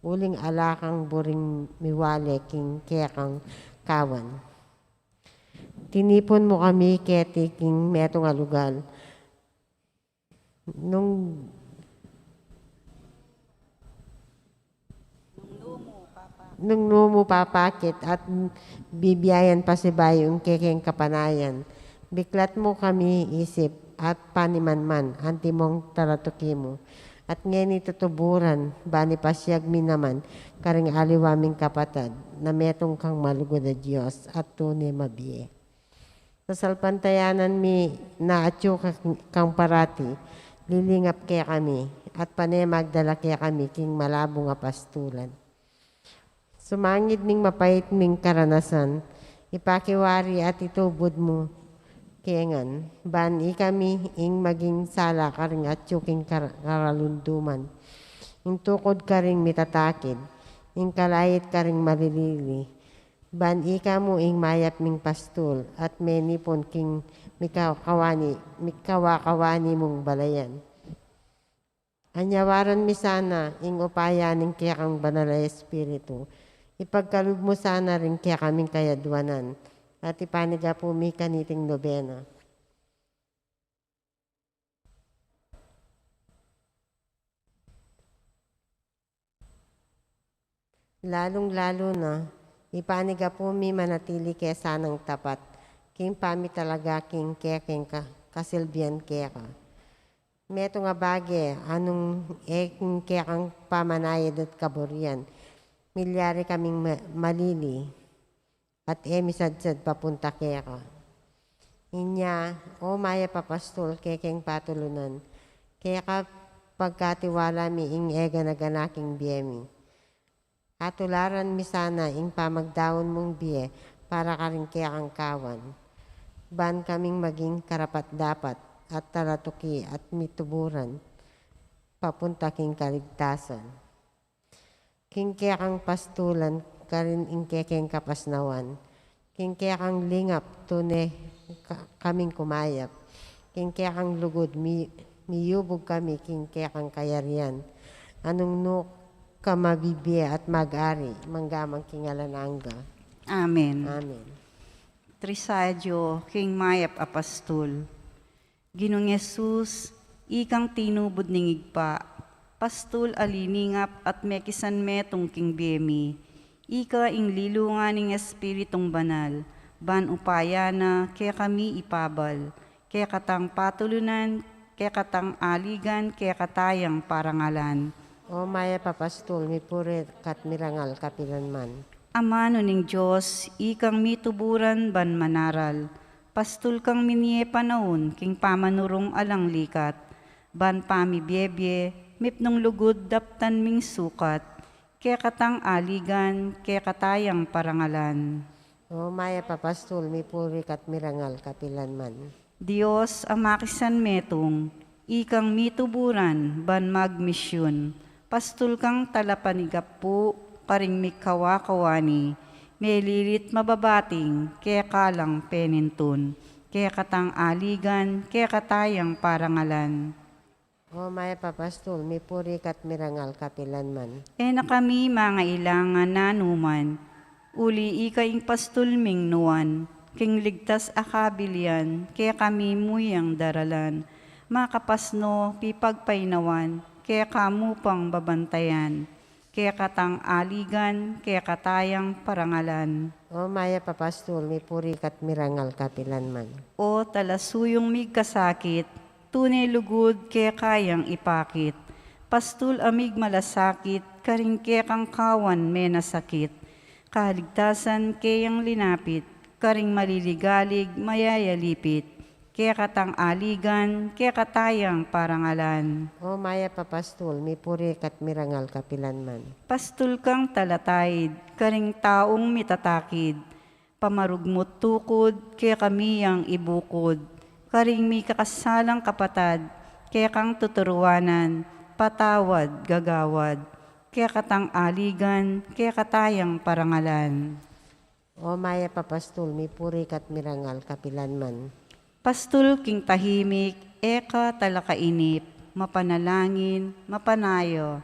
Uling ala kang buring miwale king kekang kawan. Tinipun mu kami keti king metung a lugal. Nung, nung nu mu papakit at bibiayan pasibayu ing kekeng kapanayan, biklat mu kami isip at paniman man, antimong talatuki mu. At ngeni tutuburan, ban ipasiag mi naman karing aliwa ming kapatad, na metung kang malugud a Dios at tune mabie. Sasalpantayanan mi na atyu ka kang parati, lilingap kekami, at pane magdala kekami king malabung a pastulan. Sumangid ning mapait ming karanasan, ipakiwari at itubud mu kengan, ban ikami ing maging sala karing atyu king kar-, karalunduman, ing tukud karing mitatakid, ing kalait karing malilili, ban ika mu ing mayap ming pastul, at menipun king mikakawani, mikawa-kawani mung balayan. Anyawaran mi sana ing upaya ning kekang Banal a Espiritu, Ipagkalub mu sana ring kekaming kayadwanan, at ipanigapu mi kaniting nobena. Lalung-lalu na, ipanigapu mi manatili ke sanang tapat, king pamitalaga king kekeng ka-, kasilbian keka. Metung a bage, anung e king kekang pamanayad at kaburian, milyari kaming ma-, malili, at e misadsad papunta keka. Inya, o mayap a pastul, kekeng patulunan, keka pagkatiwala mi ing e gana-gana king bie mi. Atularan mi sana ing pamagdaun mung bie para karing kekang kawan, ban kaming maging karapat-dapat at talatuki at mituburan papunta king kaligtasan. King kekang pastulan karin ing kekeng kapasnawan, king kekang lingap tune ka-, kaming kumayap, king kekang lugud mi-, miyubug kami king kekang kayarian, anung nu ka mabibie at mag-ari, mangga man king alang angga. Amen. Amen. Trisadio, king mayap a pastul. Ginung Jesus, ikang tinubud ning Ibpa, pastul a liningap at mekisan metung king bie mi, ika ing lilungan ning Espiritung Banal, ban upaya na kekami ipabal, kekatang patulunan, kekatang aligan, kekatayang parangalan. O mayap a pastul, mipuri ka't mirangal kapilan man. Amanu ning Dios, ikang mituburan ban manaral, pastul kang minie panaun king pamanurung alang likat, ban pamibiebie, mipnung lugud daptan ming sukat, kekatang aligan, kekatayang parangalan. O mayap a pastul, mipuri ka't mirangal kapilan man. Dios a makisan metung, ikang mituburan ban magmisyun, pastul kang talapanigapu karing mikawakawani, melilit mababating keka lang penintun, kekatang aligan, kekatayang parangalan. O mayap a pastul, mipuri ka't mirangal kapilan man. E na kami mangailangan nanuman, uli ika ing pastul ming nuan, king ligtas a kabilian, kekami mu yang daralan, makapasno pipagpainawan, keka mu pang babantayan, kekatang aligan, kekatayang parangalan. O mayap a pastul, mipuri ka't mirangal kapilan man. O talasuyung migkasakit, tune lugud keka yang ipakit, pastul a migmalasakit karing kekang kawan menasakit, kaligtasan keyang linapit, karing maliligalig mayayalipit, kekatang aligan, kekatayang parangalan. O mayap a pastul, mipuri ka't mirangal kapilan man. Pastul kang talataid karing taung mitatakid, pamarugmut tukud kekami yang ibukud, karing mikakasalang kapatad kekang tuturuanan, patawad gagawad, kekatang aligan, kekatayang parangalan. O mayap a pastul, mipuri ka't mirangal kapilan man. Pastul king tahimik, e ka talakainip, mapanalangin, mapanaya,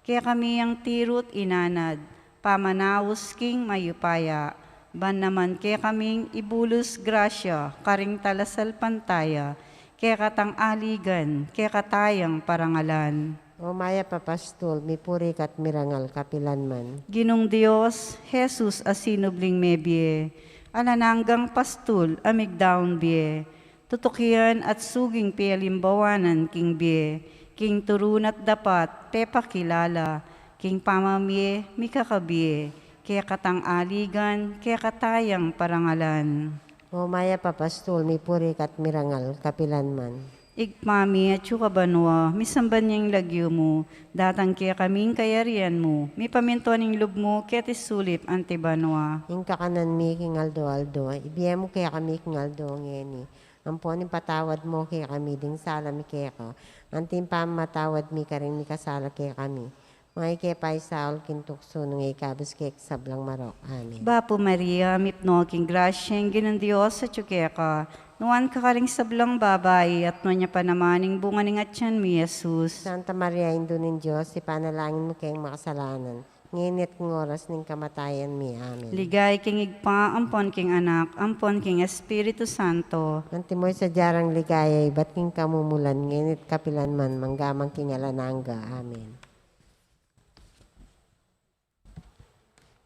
kekami yang tiru't inanad, pamanaus king mayupaya, ban naman kekaming ibulus grasya karing talasalpantaya, kekatang aligan, kekatayang parangalan. O mayap a pastul, mipuri ka't mirangal kapilan man. Ginung Dios, Jesus a sinubling mebie, alang anggang pastul a migdaun bie, tutukian at suging pialimbawanan king bie, king turun at dapat pepakilala, king pamamie mikakabie, kekatang aligan, kekatayang parangalan. O mayap a pastul, mipuri ka't mirangal kapilan man. Ibpa mi, atsu ka banua, misamban ya ing lagyu mu, datang kekami ing kayarian mu, mipamintuan ing lub mu keti sulip anti banua. Ing kakanan mi king aldo-aldo ibie mu kekami king aldo ngeni. Ampon ipatawad mu kekami ding sala mi keka, anti ing pamamatawad mi karing mikasala kekami. Manga e ke paisaul king tuksu, nune ikabus ke king sablang marok. Amen. Bapu Maria, mipnu ka king grasya, ing Ginung Dios atsu keka, nuan ka karing sablang babai, at nuan ya pa naman ing bunga ning atian mu, i Jesus. Santa Maria, Indu ning Dios, ipanalangin mu keng makasalanan, ngeni at king oras ning kamatayan mi. Amen. Ligaya king Ibpa, ampon king Anak, ampon king Espiritu Santo. Antimo ing sadya rang ligaya ibat king kamumulan, ngeni at kapilan man, mangga man king alang angga. Amen.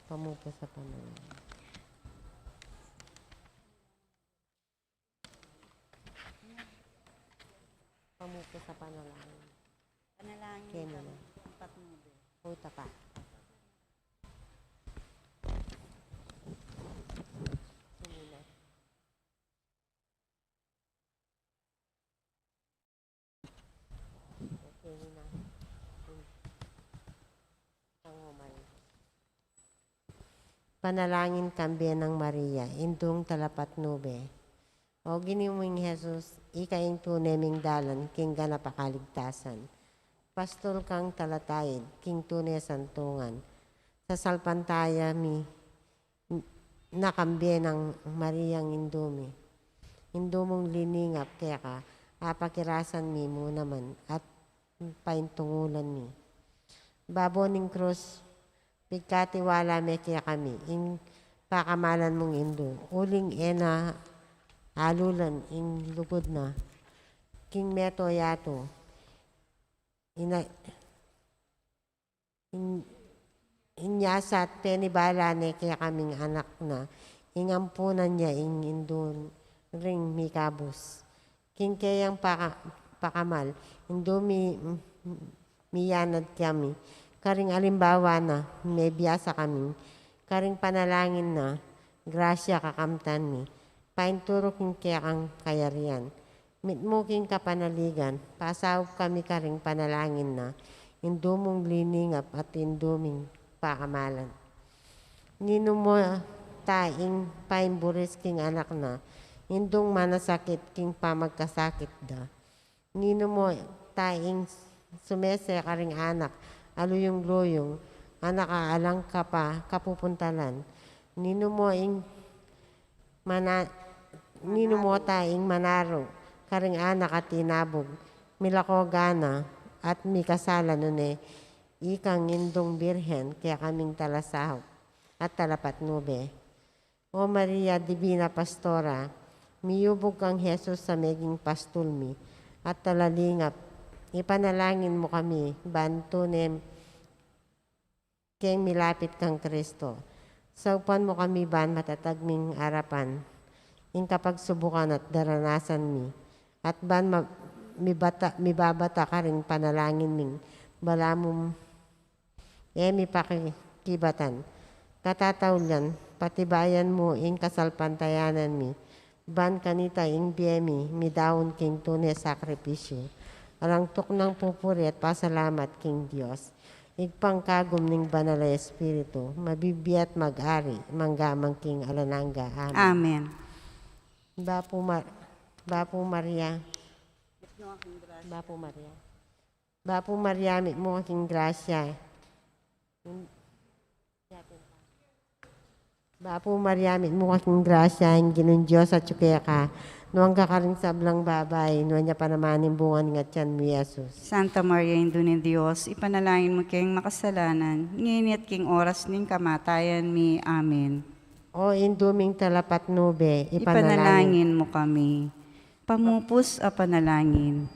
Pamupus a panalangin. Pamupus a panalangin. Panalangin. Kaya mo kami na. Tapat mo, be. O, tapat. Sige na. Okay na. Panalangin kang Bienang Maria, Indung Talapatnube. O Ginu ming Jesus, ika ing tune ming dalan king ganap a kaligtasan. Pastul kang talataid king tune santungan. Sasalpantaya mi na kang Bienang Mariang Indu mi. Indu mung liningap keka, apakirasan mi mu naman at paintungulan mi. Babo ning krus, pigkatiwala me kekami ing pakamalan mung Indu, uling e na alulan ing lugud na king meto yatu. Ina-, in-, inyasat penibala ne kekaming anak na, ing ampunan ya ing Indu ring mikabus. King keyang paka-, pakamal, Indu mi, miyanad kami karing alimbawa na, mebiasa kaming karing panalangin na, grasya kakamtan mi, painturu king kekang kayarian. Mitmu king kapanaligan, pasaup kami karing panalangin na, Indu mung liningap at Indu ming pakamalan. Ninu mo ta ing paimburis king anak na, Indung manasakit king pamagkasakit da. Ninu mo ta ing sumese karing anak a luyung-luyung, anak a alang kapa-, kapupuntalan. Ninu mo ing mana-, ninu mo ta ing manaru karing anak a tinabug, milako gana at mikasala, nune ikang Indung Birhen kekaming talasaup at talapatnube. O Maria, Divina Pastora, miyubug kang Jesus a meging pastul mi at talalingap, ipanalangin mu kami ban tune keng milapit kang Kristo. Saupan mu kami ban matatag ming arapan ing kapagsubukan at daranasan mi, at ban ma-, mibata-, mibabata karing panalangin ming balamu e mi pakikibatan. Katataulian, patibayan mu ing kasalpantayanan mi, ban kanita ing bie mi midaun king tune sakripisyu, alang tuknang pupuri at pasalamat king Dios, Ibpang kagum ning Banal a Espiritu, mabibie at mag-ari mangga man king alang angga. Amen. Amen. Bapu Mar-, Bapu Maria. Bapu Maria. Bapu Maria, mitmu ka king grasya. Bapu Maria, mitmu ka king grasya, ing Ginung Dios atyu keka. Nuan ka karing sablang babai, nuan ya pa naman ing bunga ning atyan mu, Jesus. Santa Maria, Indu ning Dios, ipanalangin mu keng makasalanan, ngeni at king oras ning kamatayan mi. Amen. O Indu ming talapatnube, ipanalangin. Ipanalangin mu kami. Pamupus a panalangin.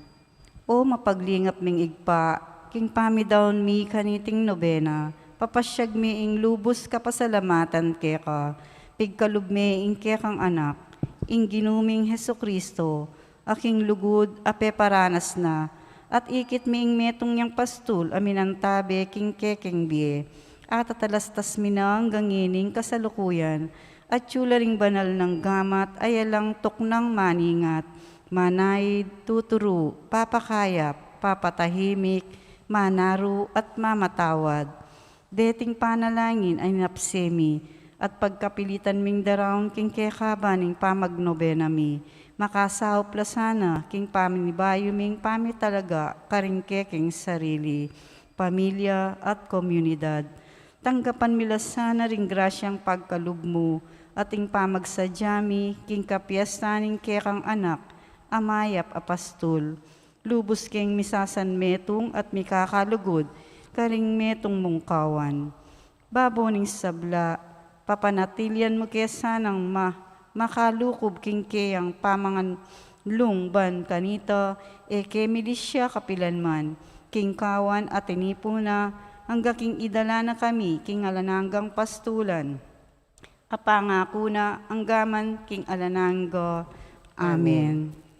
O mapaglingap ming Ibpa, king pamidaun mi kaniting nobena, papasyag mi ing lubus kapasalamatan keka, pigkalub mi ing kekang Anak, ing Ginu ming Jesucristo, a king lugud a peparanas na, at ikit mi ing metung yang pastul a minantabe king kekeng bie, at atalastas mi na anggang ngening kasalukuyan, atyu la ring banal nang gamat a yalang tuknang maningat, manaid, tuturu, papakayap, papatahimik, manaru, at mamatawad. Deting panalangin a inapse mi, at pagkapilitan ming daraun king kekaba ning pamagnobena mi, makasaup la sana king paminibayu ming pamitalaga karing kekeng sarili, pamilya, at komunidad. Tanggapan mi la sana ring grasyang pagkalub mu, at ing pamagsadya mi king kapiestan ning kekang Anak a mayap a pastul. Lubus keng misasanmetung at mikakalugud karing metung mung kawan. Babo ning sabla, papanatilian mu ke sanang ma-, makalukub king keyang pamanganlung ban kanita, e ke milisya kapilanman, king kawan a tinipun na, angga king idala na kami king alang anggang pastulan. Apangaku na angga man king alang angga. Amen. Amen.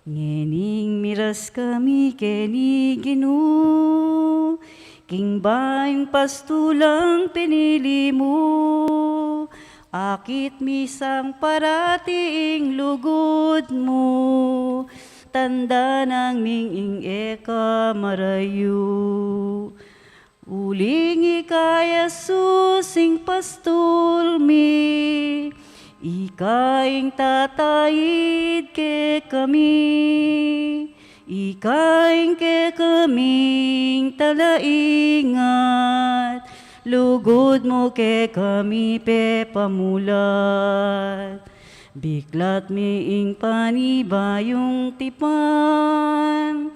Ngening miras kami keni Ginu, king bayung pastulang pinili mu, akit mi sang parati ing lugud mu, tanda nang ming ing e ka marayu. Uling ika Jesus ing pastul mi, ika ing tataid kekami, ika ing kekaming talaingat, lugud mu kekami pepamulat. Biklat mi ing panibayung tipan,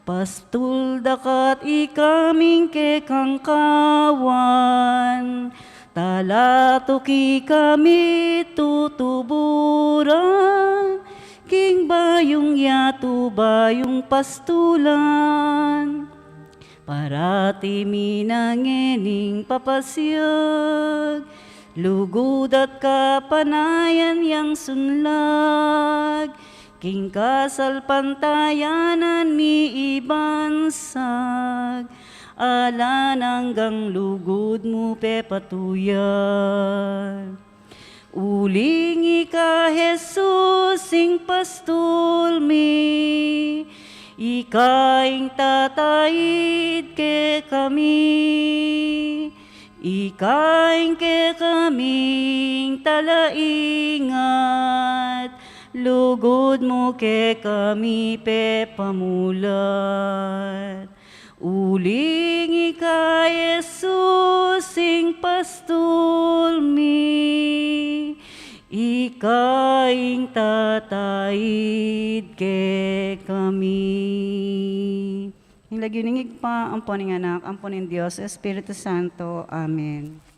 pastul dakat ika ming kekang kawan, talatuki kami tutuburan, king bayung yatu bayung pastulan. Parati mi na ngening papasiag, lugud at kapanayan yang sunlag, king kasalpantayanan mi ibansag, alang anggang lugud mu pepatuyan. Uling ika Jesus ing pastul mi, ika ing tataid kekami, ika ing kekaming talaingat, lugud mu kekami pepamulat. Uling ika Jesus ing pastul mi, ika ing tataid kekami. Ing lagyu ning Ibpa, ampo ning Anak, ampo ning Dios Espiritu Santo. Amen.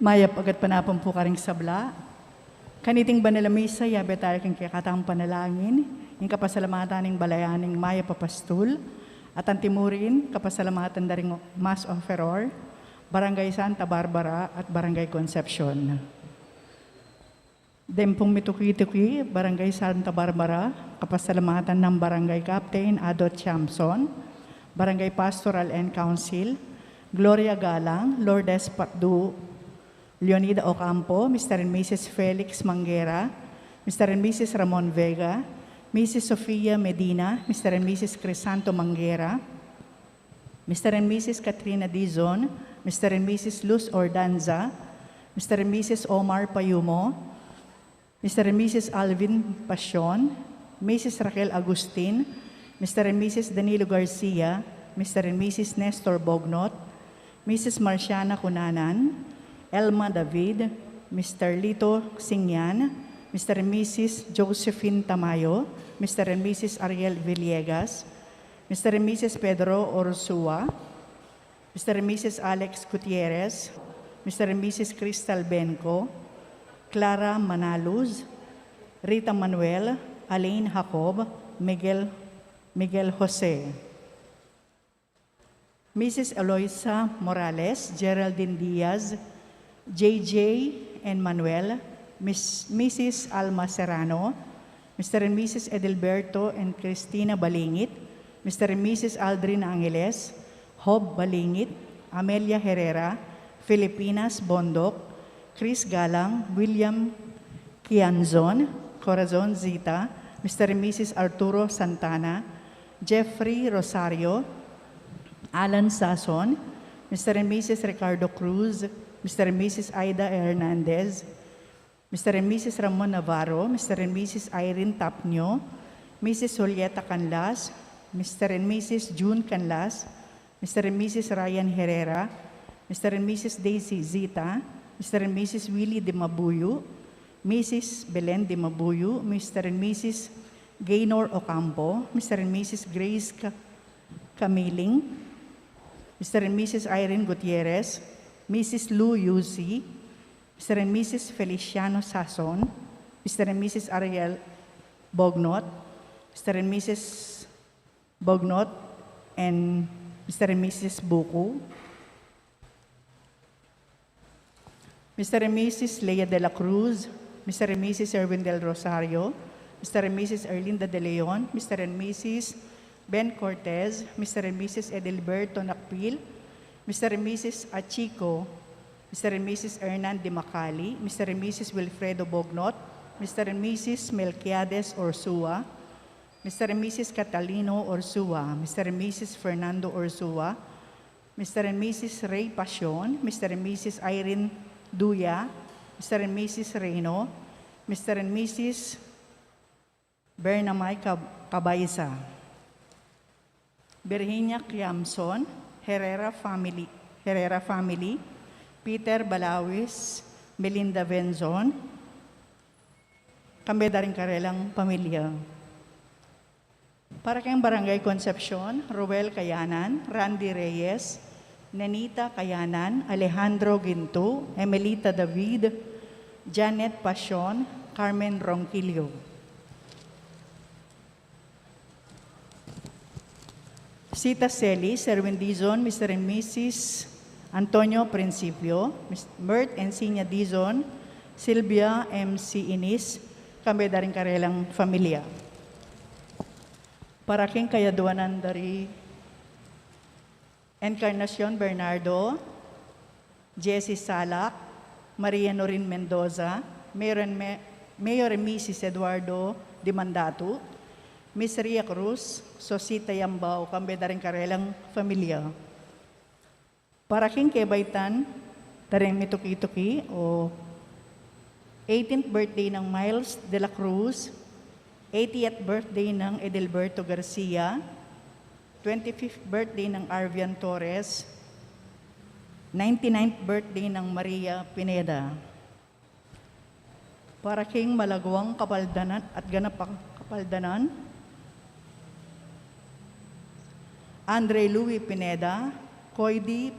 Mayap a gatpanapun pu karing sabla. Kaniting banal a misa, yabe taya king kekatang panalangin, ing kapasalamatan ning balayan ning mayap a pastul, at antimurin kapasalamatan da ring Mass Offeror, Barangay Santa Barbara at Barangay Concepcion. Deng pung mituki-tuki, Barangay Santa Barbara, kapasalamatan nang Barangay Captain Adot Chamson, Barangay Pastoral and Council, Gloria Galang, Lourdes Patdu, Leonida Ocampo, Mister and Missus Felix Manguera, Mister and Missus Ramon Vega, Missus Sofia Medina, Mister and Missus Crisanto Manguera, Mister and Missus Katrina Dizon, Mister and Missus Luz Ordanza, Mister and Missus Omar Payumo, Mister and Missus Alvin Pasion, Missus Raquel Agustin, Mister and Missus Danilo Garcia, Mister and Missus Nestor Bognot, Missus Marciana Cunanan, Elma David, Mister Lito Singyan, Mister and Missus Josephine Tamayo, Mister and Missus Ariel Villegas, Mister and Missus Pedro Orsua, Mister and Missus Alex Gutierrez, Mister and Missus Crystal Benco, Clara Manaluz, Rita Manuel, Alain Jacob, Miguel, Miguel Jose, Missus Eloisa Morales, Geraldine Diaz, J J and Manuel, Miss, Missus Alma Serrano, Mister and Missus Edelberto and Cristina Balingit, Mister and Missus Aldrin Angeles, Hob Balingit, Amelia Herrera, Filipinas Bondoc, Chris Galang, William Kianzon, Corazon Zita, Mister and Missus Arturo Santana, Jeffrey Rosario, Alan Sason, Mister and Missus Ricardo Cruz, Mister and Missus Aida Hernandez, Mister and Missus Ramon Navarro, Mister and Missus Irene Tapnio, Missus Julieta Canlas, Mister and Missus June Canlas, Mister and Missus Ryan Herrera, Mister and Missus Daisy Zita, Mister and Missus Willie de Mabuyu, Missus Belen de Mabuyu, Mister and Missus Gaynor Ocampo, Mister and Missus Grace Ca-, Camiling, Mister and Missus Irene Gutierrez, Missus Lou Yusi, Mister and Missus Feliciano Sason, Mister and Missus Ariel Bognot, Mister and Missus Bognot, and Mister and Missus Buku, Mister and Missus Lea de la Cruz, Mister and Missus Erwin Del Rosario, Mister and Missus Erlinda de Leon, Mister and Missus Ben Cortez, Mister and Missus Edelberto Nakpil, Mister and Missus Achico, Mister and Missus Hernan de Macali, Mister and Missus Wilfredo Bognot, Mister and Missus Melquiades Orsua, Mister and Missus Catalino Orsua, Mister and Missus Fernando Orsua, Mister and Missus Ray Pasion, Mister and Missus Irene Duya, Mister and Missus Reyno, Mister and Missus Bernamay Cab-, Cabaiza, Virginia Quiamson, Herrera family, Herrera family, Peter Balawis, Melinda Benzon, kambe da ring karelang pamilya. Para keng Barangay Concepcion, Roel Kayanan, Randy Reyes, Nenita Kayanan, Alejandro Ginto, Emelita David, Janet Pasion, Carmen Ronquillo. Sita Celis, Erwin Dizon, Mister and Missus Antonio Principio, Mis-, Mert and Sinya Dizon, Silvia M C Inis, kambe da ring karelang familia. Para king kayaduanan da ri Encarnacion Bernardo, Jessie Salak, Maria Norin Mendoza, Mayor and Me-, Mayor and Missus Eduardo Dimandatu, Miss Ria Cruz, Sosita Yambao, kambe da ring karelang familia. Para king kebaitan da ring mituki-tuki, o eighteenth birthday nang Miles de la Cruz, eightieth birthday nang Edelberto Garcia, twenty-fifth birthday nang Arvian Torres, ninety-ninth birthday nang Maria Pineda. Para king malaguang kapaldanan at ganap a kapaldanan, Andre Louis Pineda, Coidy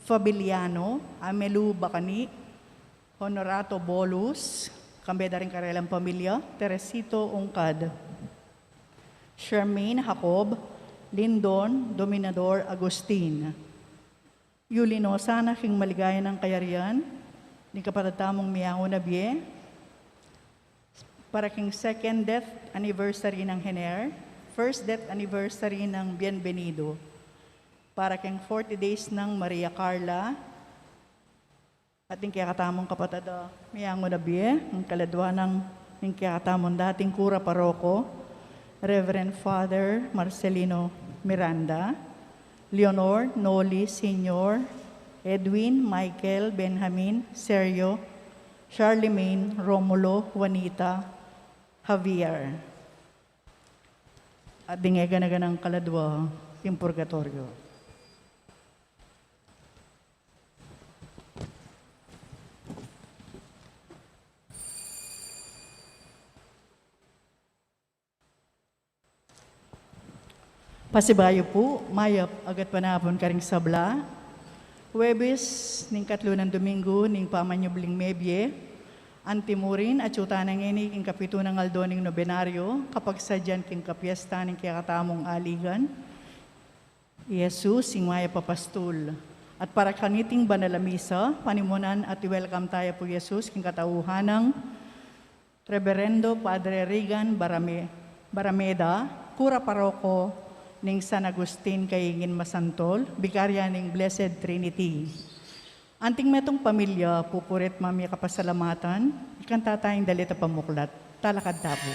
Fabiliano, Amelu Bacani, Honorato Bolus, kambe da ring karelang pamilya, Teresito Ungkad, Shermaine Jacob, Lindon Dominador Agustin. Yuli no sana king maligaya nang kayarian ning kapatad tamung miyangu na bie, para king second death anniversary nang Hener, first death anniversary nang Bienvenido, para king forty days nang Maria Carla, at ning kekatamung kapatad a miyangu na bie, ning kaladwa nang ning kekatamung dating kura paroko, Reverend Father Marcelino Miranda, Leonor, Noli Senior, Edwin, Michael, Benjamin, Sergio, Charlemagne, Romulo, Juanita, Javier. At ding e gana-ganang kaladwa king purgatoryo. Pasibayu pu, mayap a gatpanapun karing sabla. Huwebes ning katlu nang Domingo ning pamanyubling mebie, antimurin atyu tana ngeni king kapitu nang aldo ning nobenaryo, kapagsadyan king kapiesta ning kekatamung aligan, i Jesus ing Mayap a Pastul. At para kaniting banal a misa, panimunan at i-welcome taya pu i Jesus king katauhan nang Reverendo Padre Regan Barame-, Barameda, kura paroko ning San Agustin Caingin Masantol, bikarya ning Blessed Trinity. Anting metung pamilya, pupurit mamye kapasalamatan, ikanta taya ing dalit a pamuklat. Talakad ta pu.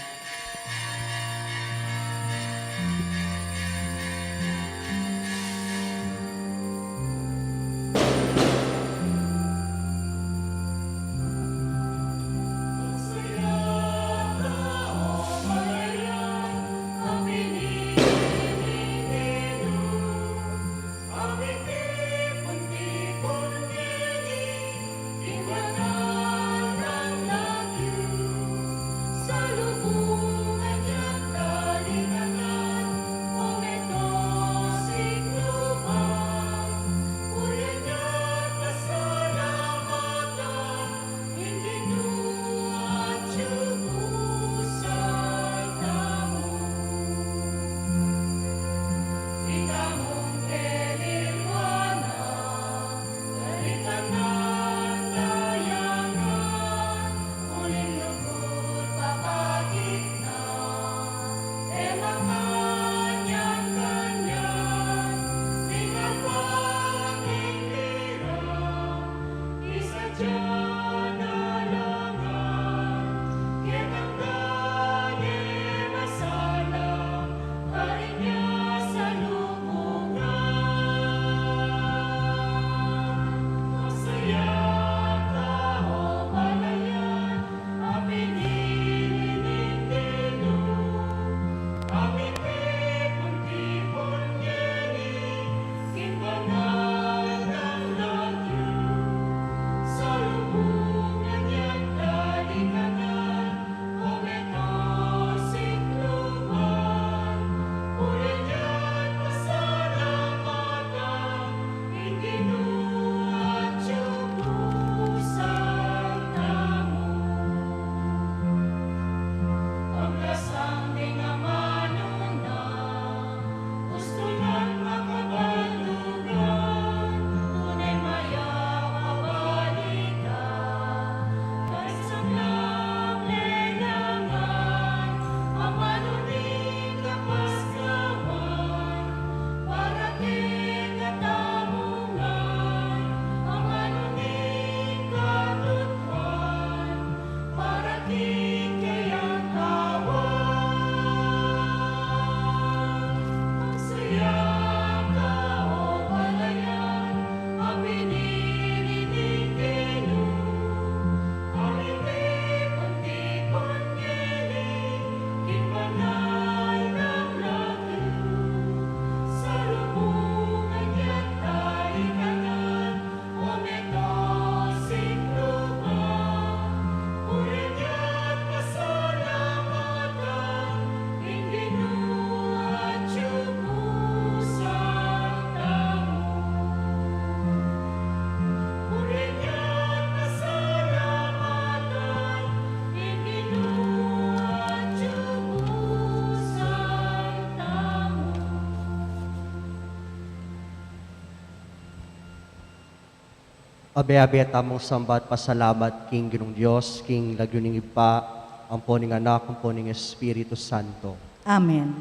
Abe-abe tamung samba at pasalamat king Ginung Dios, king lagyu ning Ibpa, ampo ning Anak, ampo ning Espiritu Santo. Amen.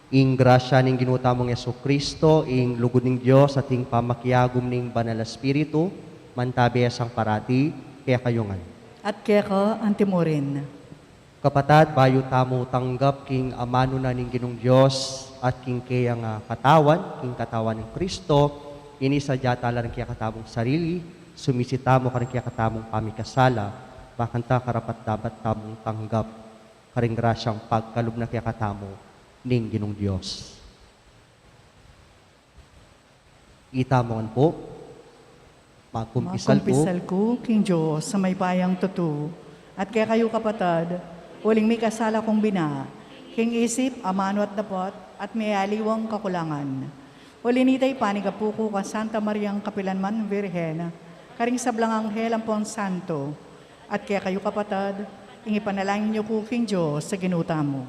Ing grasya ning Ginu tamung Jesucristo, ing lugud ning Dios, at ing pamakiagum ning Banal Espiritu, mantabi sang parati kekayu ngan. At keka antimurin. Kapatad, bayu tamu tanggap king amanu na ning Ginung Dios at king keyang, ah, katawan, king katawan ning Kristo, ini sadya tala ring kekatamung sarili, sumisi tamu karing kekatamung pamikasala, bakanta karapat-dapat tamung tanggap karing grasyang pagkalub na kekatamu ning Ginung Dios. Ita mo ngan pu. Magkumpisal ku. Magkumpisal ku king Dios a mayupayang tutu, at kekayu, kapatad, uling mikasala kung bina, king isip, amanu at dapat, at miyaliwang kakulangan. Uli nita, ipanigapu ku kang Santa Mariang kapilanman Virgen, karing sablang anghel ampong santo, at kekayu, kapatad, ing ipanalangin yu ku king Dios a Ginu tamu.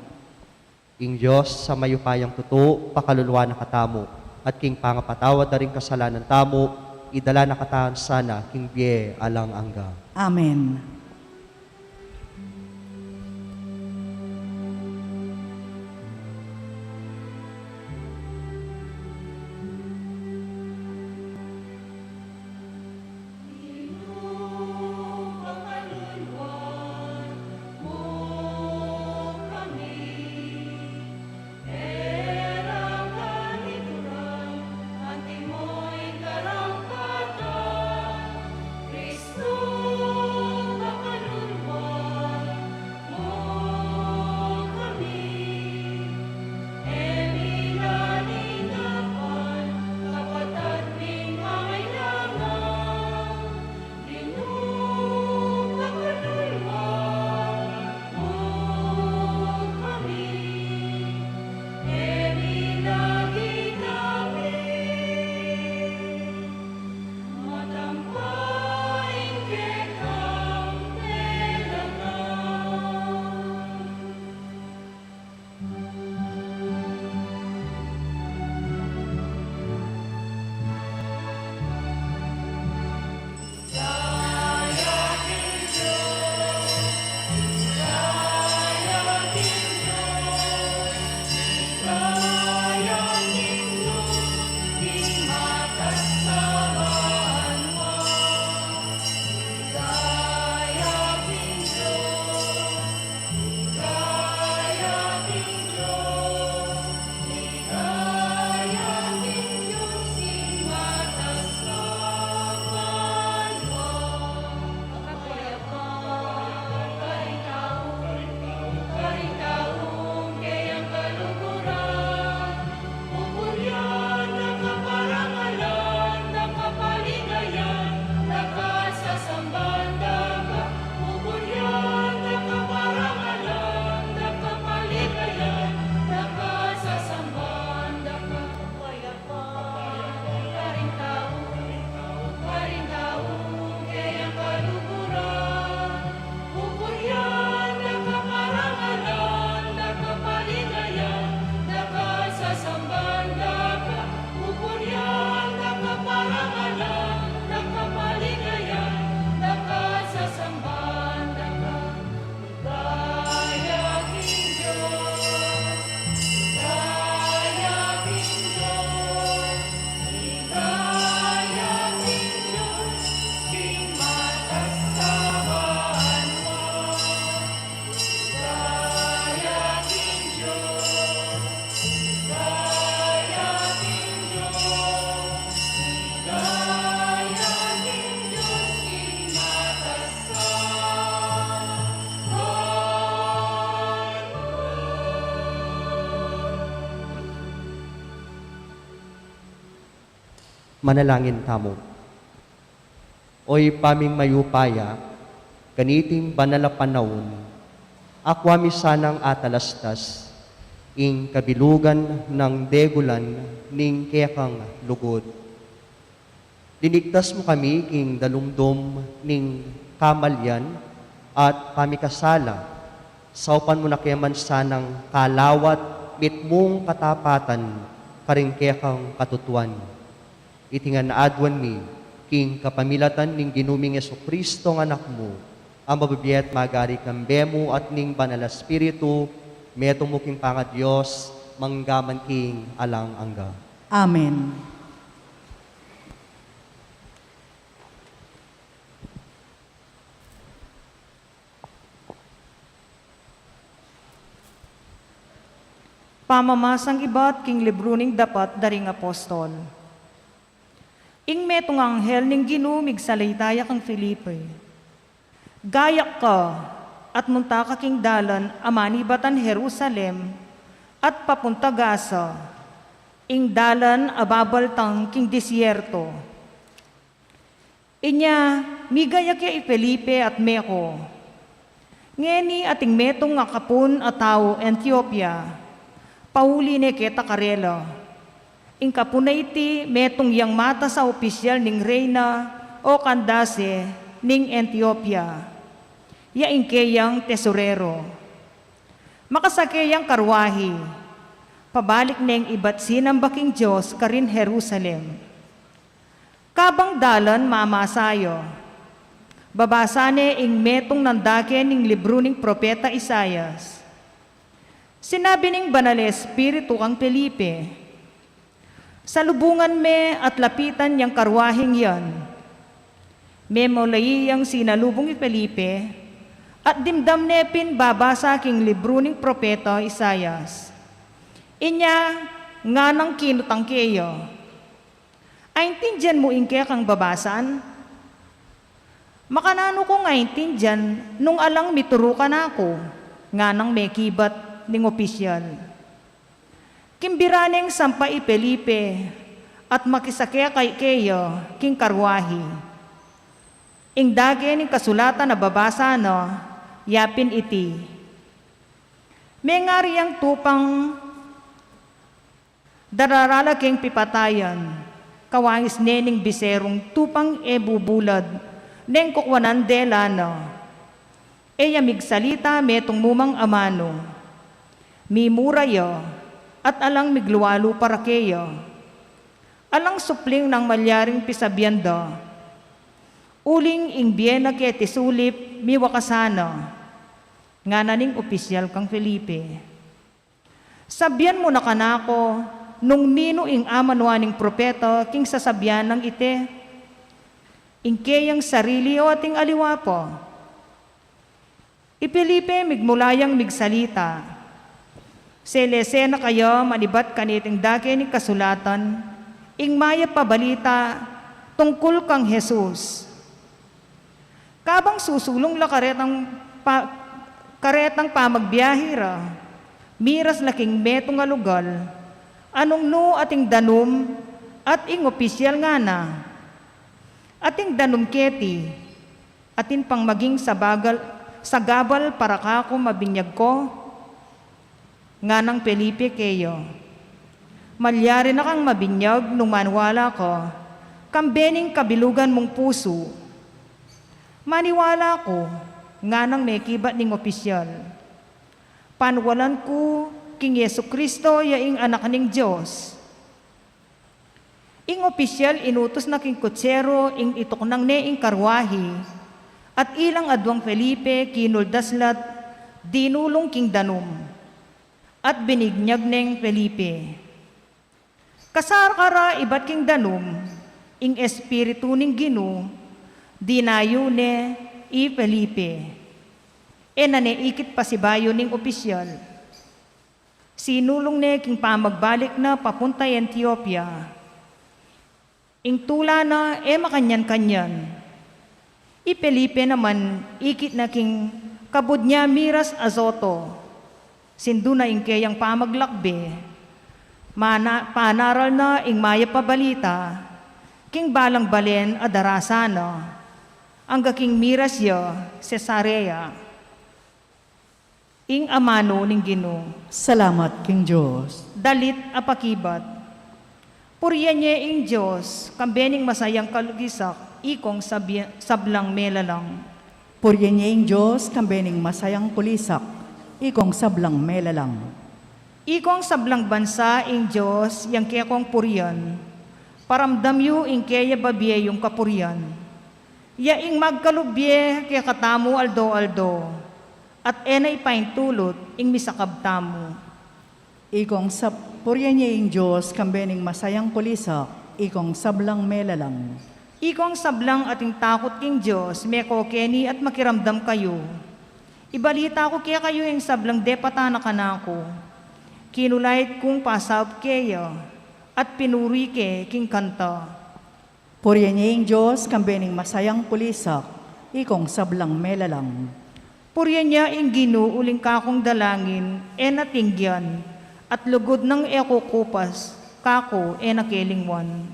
Ing Dios a mayupayang tutu, pakaluluan na katamu, at king pangapatawad da ring kasalanan tamu, idala na katamu sana king bie alang angga. Amen. Manalangin tamu. O Ibpa ming mayupaya, kaniting banal a panaun, akua mi sanang atalastas ing kabilugan nang degulan ning kekang lugud. Linigtas mu kami king dalumdum ning kamalian at pamikasala, saupan mu na ke man sanang kalawat mitmung katapatan karing kekang katutuan. Iti ngan aduan mi King kapamilatan ning Ginu ming Jesucristo nga Anak mu, a mabibie at magari kambe mu at ning Banal a Espiritu, metung mu king pangaDios, mangga man king alang angga. Amen. Pamamasang ibat king libru ning Dapat da ring Apostol. Ing metung anghel ning Ginu migsalita ya kang Felipe, "Gayak ka at munta ka king dalan a manibatan Jerusalem at papunta Gaza, ing dalan a babaltang king disyerto." Inya, migayak ya i Felipe at metung, ngeni ating metung a kapun a tau Etiopia, pauli ne keta karela. Ing kapun a iti metung yang matas a opisyal ning reyna o Kandase ning Etiopia, ya ing keyang tesorero. Makasake yang karwahi, pabalik neng ibat sinamba king Dios karin Jerusalem. Kabang dalan mamasa ya, babasa ne ing metung nang dake ning libru ning propeta Isaias. Sinabi ning Banal a Espiritu kang Felipe, "Salubungan me at lapitan yang karwahing yan." Memulayi yang sinalubung i Felipe, at dimdam ne pin babasa king libru ning propeta Isaias. Inya, nganang kinutang keya, "Aintindian mu ing kekang babasan?" "Makananu kung aintindian nung alang mituru kanaku?" nganang mekibat ning opisyal. Kimbira neng sampa i Felipe at makisake keya king karwahi. Ing dake ning kasulatan a babasa na, yapin iti, mengari yang tupang dararala king pipatayan, kawangis ne ning biserung tupang e bubulad neng kukuanan de lana. E ya migsalita metung mu mang amanu. Mimura ya, at alang miglualu para keya. Alang supling nang malyaring pisabian da. Uling ing bie na keti sulip, miwakasan na, ngana ning opisyal kang Felipe. Sabian mu na kanaku nung ninu ing amanuan ning propeta king sasabian nang iti, ing keyang sarili o ating aliwa pa? I Felipe migmula yang migsalita. Selese na kaya manibat kaniting dake ning kasulatan, ing mayap a balita tungkul kang Jesus. Kabang susulung la karetang pa-, karetang pamagbiahi ra, miras la king metung a lugal, a nung nu ating danum, at ing opisyal ngana, "Ating danum keti, atin pang maging sabagal, sagabal para kaku mabinyag ku?" nganang Felipe keya. "Malyari na kang mabinyag nung maniwala ka, kambe ning kabilugan mung pusu." "Maniwala ku," nganang mekibat ning opisyal. "Paniwalan ku king Jesucristo ya ing Anak ning Dios." Ing opisyal inutus na king kutsero ing ituknang ne ing karwahi, at ilang aduang Felipe kinuldas la't dinulung king danum, at bininyag neng Felipe. Kasakara ibat king danum ing Espiritu ning Ginu, dinayu ne i Felipe. E na ne ikit pasibayu ning opisyal. Sinulung ne king pamagbalik na papunta Etiopia. Ing tula na e makanyan-kanyan. I Felipe naman ikit na king kabud na miras Azoto. Sindu na ing keyang pamaglakbe. Mana-, panaral na ing mayap a balita king balang balen a darasan na, angga king miras ya Cesarea. Ing amanu ning Ginu. Salamat king Dios. Dalit a pakibat. Purian ye ing Dios, kambe ning masayang kulisak, ikong sabye-, sablang melalang. Purian ye ing Dios, kambe ning masayang kulisak, ikong sablang melalang. Ikong sablang bansa ing Dios, yang kekong purian. Paramdam yu ing keya babie yung kapurian. Ya ing magkalub ye kekatamu aldo-aldo, at e na ipaintulut ing misakab tamu. Ikong sab-, purian ye ing Dios, kambe ning masayang kulisak, ikong sablang melalang. Ikong sablang ating takut king Dios, meko keni at makiramdam kayu. Ibalita ku kekayu ing sablang depatan na kanaku. Kinulait kung pasaup keya, at pinuri ke king kanta. Purian ye ing Dios, kambe ning masayang kulisak, ikong sablang melalang. Purian ya ing Ginu uling kakung dalangin, e na tinggian, at lugud nang e kukupas, kaku e na kelingwan.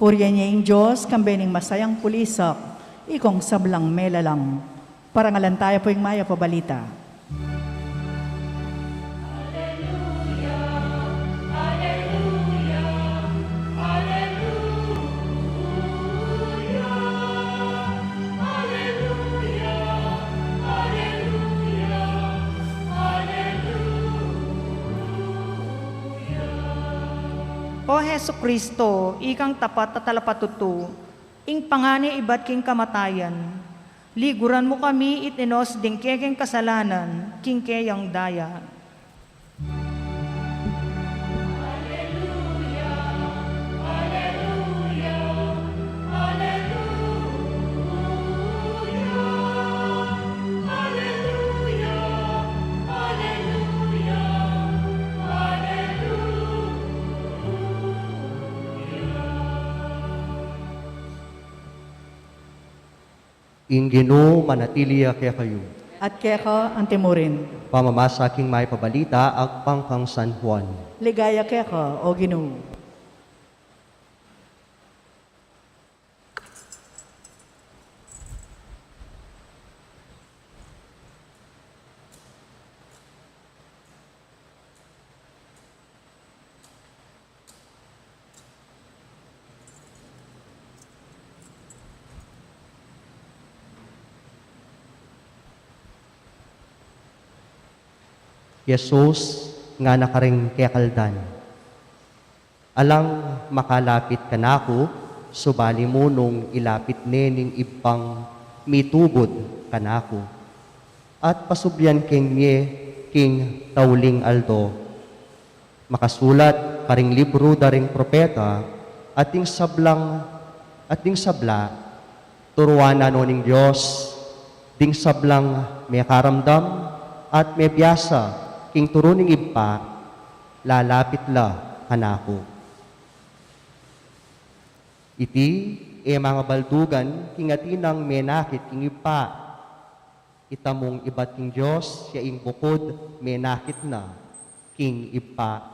Purian ye ing Dios, kambe ning masayang kulisak, ikong sablang melalang. Parangalan taya pu ing mayap a balita. O Jesucristo, ikang tapat a talapatutu, ing pangan e ibat king kamatayan, liguran mu kami itinos ding kekeng kasalanan king keyang daya. Ing Ginu manatili ya kekayu. At keka antimurin. Pamamasa king mayap a balita agpang kang San Juan. Ligaya keka, O Ginu. Jesus ngana karing kekaldan, alang makalapit kanaku, subali mu nung ilapit ne ning ibpang mitubud kanaku, at pasublian ke ne king tauling aldo. Makasulat karing libru da ring propeta, at ding sablang, at ding sabla, turuan na no ning Dios, ding sablang mekaramdam at mebiasa king turu ning Ibpa, lalapit la kanaku. Iti e mangabaldugan king atin nang menakit king Ibpa. Itamung ibat king Dios ya ing bukud menakit na king Ibpa.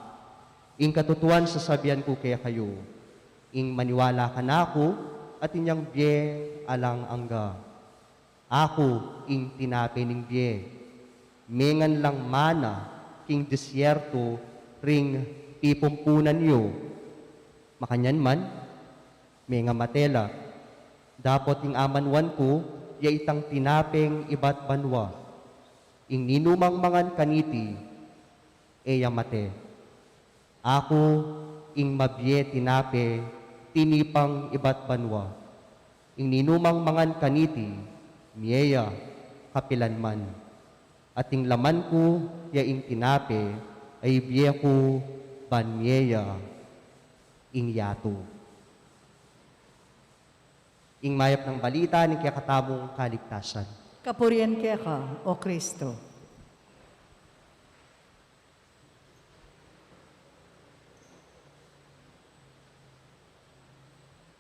Ing katutuan sasabian ku kekayu, ing maniwala kanaku atin yang bie alang angga. Aku ing tinape ning bie. Mengan lang mana king disyerto ring pipumpunan yu. Makanyan man, mengamate la. Dapot ing amanuan ku ya itang tinapeng ibat banua. Ing ninumang mangan kaniti, e ya mate. Aku ing mabie tinape tinipang ibat banua. Ing ninumang mangan kaniti, mie ya kapilan man. At ing laman ku ya ing tinape a ibie ku ban mie ya ing yatu. Ing mayap nang balita ning kekatamung kaligtasan. Kapurian keka, O Kristo.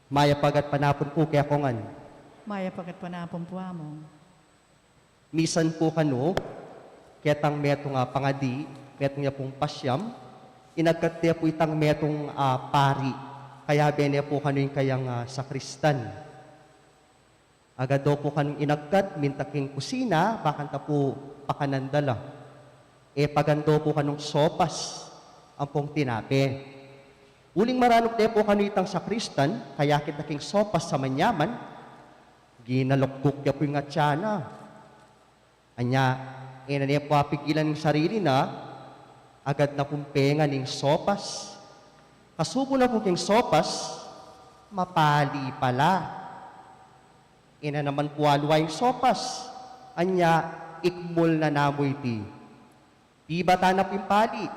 Mayap a gatpanapun pu kekongan. Mayap a gatpanapun pu, Among. Misan pu kanu, ketang metung a pangadi, metung ya pung pasyam, inagkat de pu itang metung a pari, kayabe ne pu kanu ing kayang, ah, sakristan. Agad do pu kanung inagkat, minta king kusina, bakanta pu pakanan da la. E pagan do pu kanung sopas ampong tinape. Uling maranup de pu kanu itang sakristan, kayakit na king sopas sa manyaman, ginaluktuk ya pu ing atsa na. Anya, e na ne pu apigilan ing sarili na, agad na pung pengan ing sopas. Kasubu na pu king sopas, Mapali pala. E na naman pu aliwa ing sopas. Anya, ikmul na namu iti. Pibatan na pu ing pali.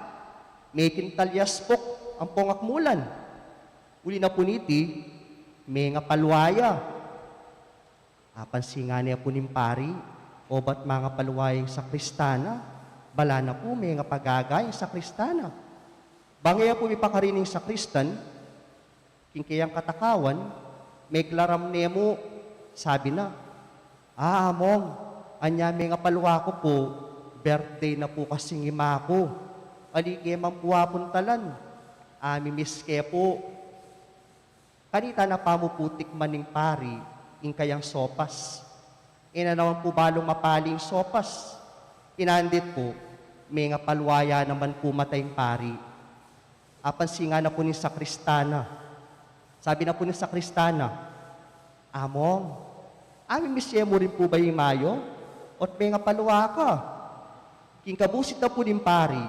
Mekintal ya spok ampong akmulan. Uli na pu niti, mengapalwa ya. Apansinan ne pu ning pari, obat mangapalwa ya ing sakristana, bala na pu mengapagaga ing sakristana. Bang e pu mipakarin ing sakristan, king keyang katakawan, meglaram ne mu, sabi na, "Ah, Among, anya mengapalwa ku pu, birthday na pu kasing ima ku. Ali ke man pu apuntalan. Amimiss ke pu." Kanita na pamu pu tikman ning pari ing kayang sopas. E na naman pu balung mapali ing sopas. Pinandit pu, mengapalwa ya naman pu mata ing pari. Apansinan na pu ning sakristana. Sabi na pu ning sakristana, "Among, amimiss ye mu rin pu ba ing ima yu? O't mengapalwa ka." King kabusit na pu ning pari,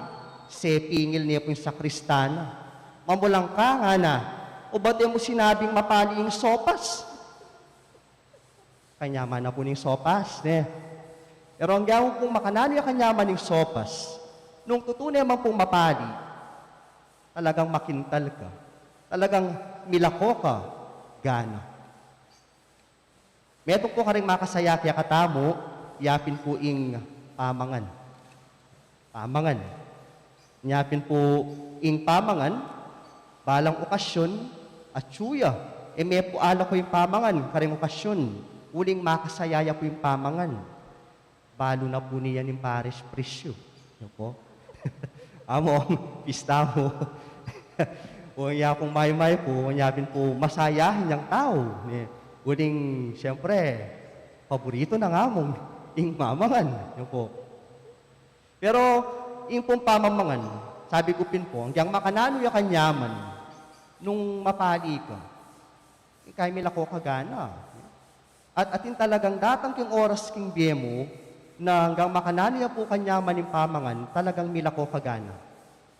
sepingil ne pu ing sakristana. "Mamulang ka," ngana, "obat e mu sinabing mapali ing sopas." Kanyaman na pu ning sopas, ne? Pero anggang pung makananu ya kanyaman ing sopas, nung tutu ne man pung mapali, talagang makintal ka. Talagang milako ka gana. Metung pu karing makasaya kekatamu, yapin pu ing pamangan. Pamangan. Yapin pu ing pamangan, balang okasyon, atyu ya. E me pu alako ing pamangan karing okasyon, uling makasaya ya pu ing pamangan. Balu na pu niyan ing pares presyu. Yan pu. Among, pista mu. O, ya pung maymay pu, yapin pu masayahin yang tau. Ne, uling, siyempre, paboritu nang among ing mamangan. Yan pu. Pero, ing pung pamamangan, sabi ku pin pu, anggang makananu ya kanyaman, nung mapali ka, ing kaya milako ka gana. At atin talagang datang king oras king bie mu, na anggang makananu ya pu kanyaman ing pamangan, talagang milako ka gana.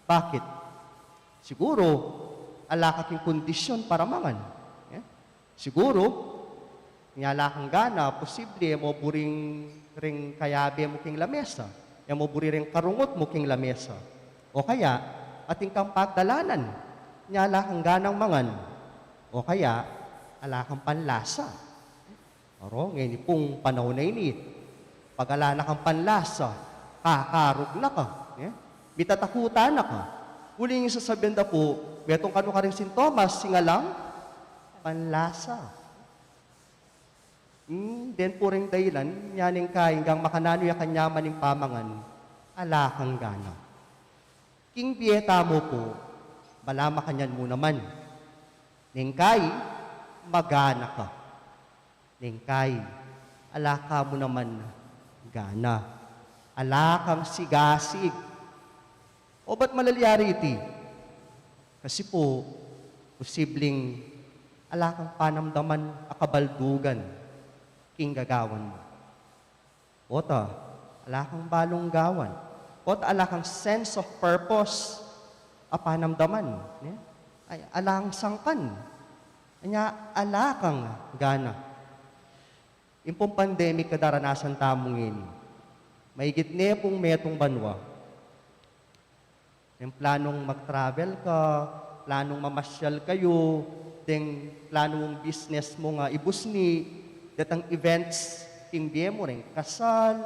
Bakit? Siguru, ala ka king kondisyon para mangan. Eh? Siguru, nya ala kang gana, posible, e mu buri ring kayabe mu king lamesa, e mu buri ring karungut mu king lamesa. O kaya, atin kang pagdalanan, nya ala kang ganang mangan. O kaya, ala kang panlasa. Aro, ngeni pung panaun a ini, pag ala na kang panlasa, kakarug na ka, eh? Mitatakutan na ka. Uling sasabian da pu, metung kanu karing sintomas, sing alang panlasa. Hmm, den pu ring dahilan, nya neng kai, anggang makananu ya kanyaman ing pamangan, ala kang gana. King bie tamu pu, bala makanyan mu naman. Neng kai, magana ka. Neng kai, ala ka mu naman gana. Ala kang sigasig. O ba't malalyari iti? Kasi pu, posibleng ala kang panamdaman a kabaldugan king gagawan mu. Pota, ala kang balung gawan. Pota, ala kang sense of purpose a panamdaman, ne? Ay, alang sangkan. Anya, ala kang gana. Ing pung pandemic a daranasan tamu ngeni, maigit ne pung metung banua, deng planung mag-travel ka, planung mamasyal kayu, deng planu mung business mu nga ibusni, detang events king bie mu, reng kasal,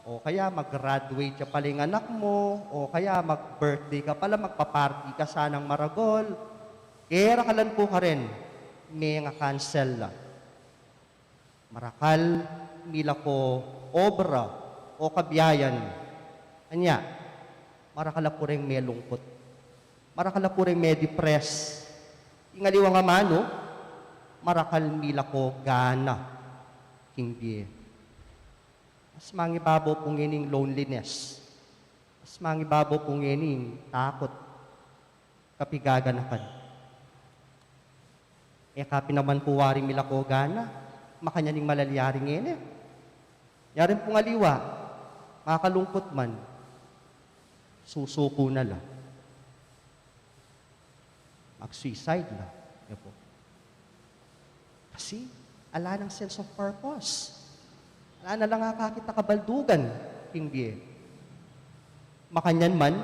o kaya mag-graduate ya pala ing anak mu, o kaya mag-birthday ka pala, magpa-party ka sanang maragul. Kerakalan pu karin, menga-cancel la. Marakal milako obra o kabiayan. Anya, marakal a pu reng melungkut. Marakal a pu reng me-depress. Ing aliwa nga manu, marakal milako gana king bie. Mas mangibabaw pu ngeni ing loneliness. Mas mangibabaw pu ngeni ing takut. Kapigaganakan. E ka pin naman pu wari milako gana, makanyan ing malalyari ngeni. Yarin pung aliwa, makalungkut man, susuku na la. Mag-suicide la. Yan pu. Kasi ala nang sense of purpose. Ala na lang akakit a kabaldugan king bie. Makanyan man,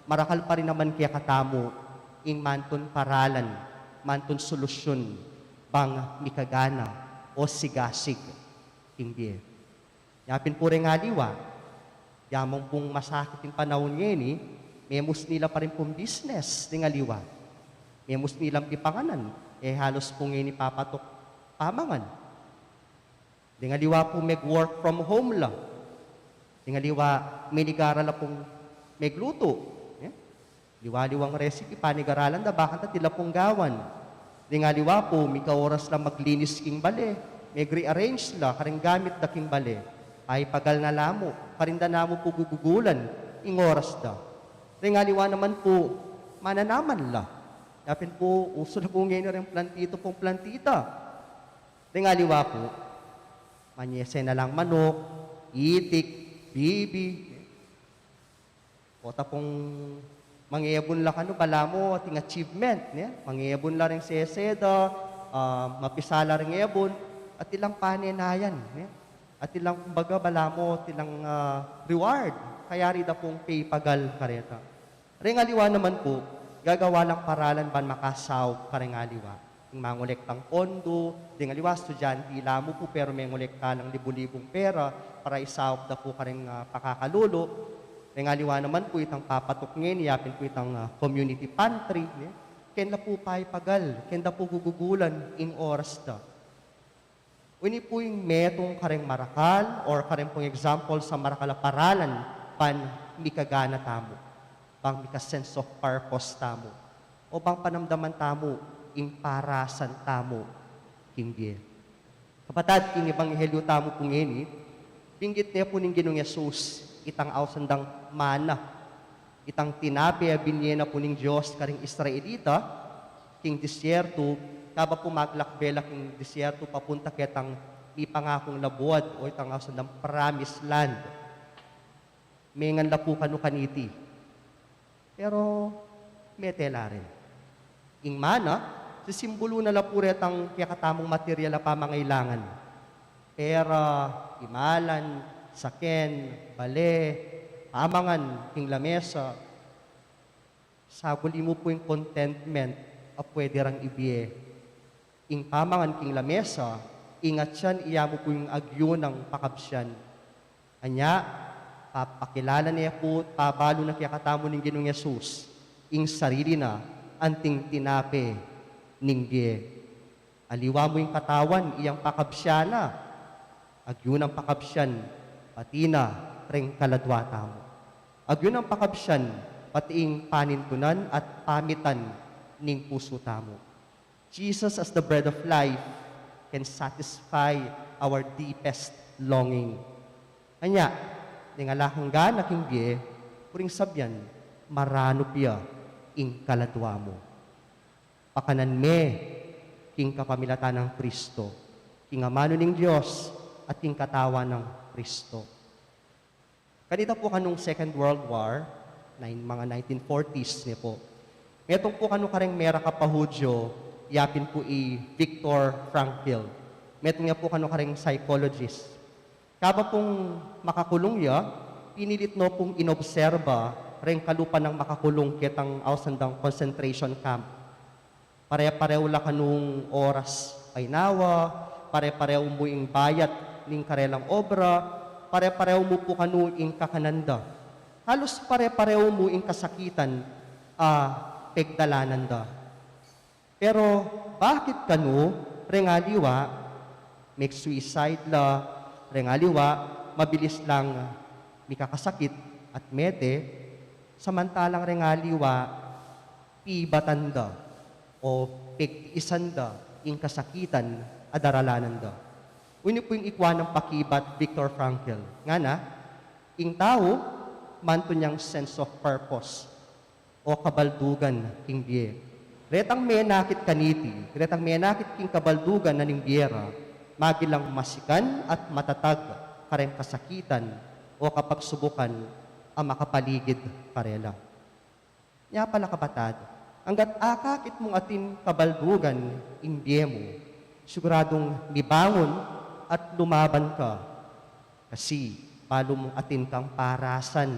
marakal pa rin naman kekatamu ing mantun paralan, mantun solusyun, bang mikagana o sigasig king bie. Yapin pu ring aliwa, yaman pung masakit ing panaun ngeni, memusni la pa rin pung business ring aliwa. Memusni lang pipanganan, e halus pu ngeni papatuk pamangan. Ring aliwa pu meg-work from home la. Ring aliwa menigaral la pung meglutu. E? Liwa-liwang recipe, panigaralan da, bakanta tila pung gawan. Ring aliwa pu, mika oras la maglinis king bale, meg-rearrange la karing gamit da king bale. Paipagal na la mu, karin da na mu pu gugugulan ing oras da. Ring aliwa naman pu, mananaman la. Yapin pu, usu la pu ngeni ring plantito pung plantita. Ring aliwa pu, manyese na lang manuk, itik, bibi. Pota pung mangebun la kanu, balamu ating achievement, ne? Mangebun la ring sese da, ah, mapisala ring ebun, atin lang panenayan, ne? Atin lang, kumbaga, balamu atin lang, ah, reward. Kayari da pung paipagal kareta. Ring aliwa naman pu, gagawa lang paralan ban makasaup karing aliwa. Ing mangolektang pondo, ring aliwa estudyante la mu pu, pero mengolekta lang libu-libung pera para isaup da pu karing, ah, pakakalulu. Ring aliwa naman pu itang papatuk ngeni, yapin pu itang, ah, community pantry, ne? Ken la pu paipagal, ken da pu gugugulan ing oras da. Ini pu ing metung karing marakal or karing pung example sa marakal a paralan ban mikagana tamu, bang mika sense of purpose tamu, o bang panamdaman tamu ing parasan tamu king bie. Kapatad, king ebanghelyu tamu pu ngeni, binggit ne pu ning Ginung Jesus itang ausan dang mana, itang tinape a binie na pu ning Dios karing Israelita king disyertu, kaba pu maglakbe la king disyertu papunta ketang mipangakung labuad o itang ausan dang promised land. Mengan la pu kanu kaniti. Pero mete la rin. Ing mana, sisimbulu na la pu retang kekatamung material a pamangailangan. Pera, imalan, saken, bale, pamangan king lamesa. Saguli mu pu ing contentment a pwede rang ibie. Ing pamangan king lamesa, ing atian, iya mu pu ing agyu nang pakabsian. Anya, papakilala ne pu, pabalu na kekatamu ning Ginung Jesus ing sarili na anting tinape ning bie. Aliwa mu ing katawan, iyang pakabsian na, agyu nang pakabsian, pati na ring kaladua tamu. Agyu nang pakabsian, pati ing panintunan at pamitan ning pusu tamu. Jesus as the bread of life can satisfy our deepest longing. Anya, ning ala kang gana king bie, puring sabian, maranup ya ing kaladua mu. Pakanan me king kapamilatan nang Kristo, king amanu ning Dios, at king katawan nang Kristo. Kanita pu kanung Second World War, nine, mga nineteen forties ne pu. Metung pu kanu kareng meraka pa Hudyo, yapin pu i Viktor Frankl. Metung ya pu kanu kareng psychologist. Kaba pung makakulung ya, pinilit no pung inobserba reng kalupa nang makakulung ketang ausan dang concentration camp. Pare-pareho la kanung oras painawa, pare-pareho mu ing bayat ning karelang obra, pare-pareho mu pu kanu ing kakanan da. Halus pare-pareho mu ing kasakitan a pegdalanan da. Pero bakit kanu reng aliwa meg-suicide la, reng aliwa mabilis lang mikakasakit at mete, samantalang reng aliwa pibatan da o pegtiisan da ing kasakitan a daralanan da? Ini pu ing ikua nang pakibat Viktor Frankl. Ngana, ing tau mantun yang sense of purpose o kabaldugan king bie. Retang menakit kaniti, retang menakit king kabaldugan na ning bie ra, maging lang masikan at matatag kareng kasakitan o kapagsubukan a makapaligid karela. Nya pala kapatad, anggat akakit mung atin kabaldugan ing bie mu, Siguradung mibangun at lumaban ka. Kasi balu mung atin kang parasan,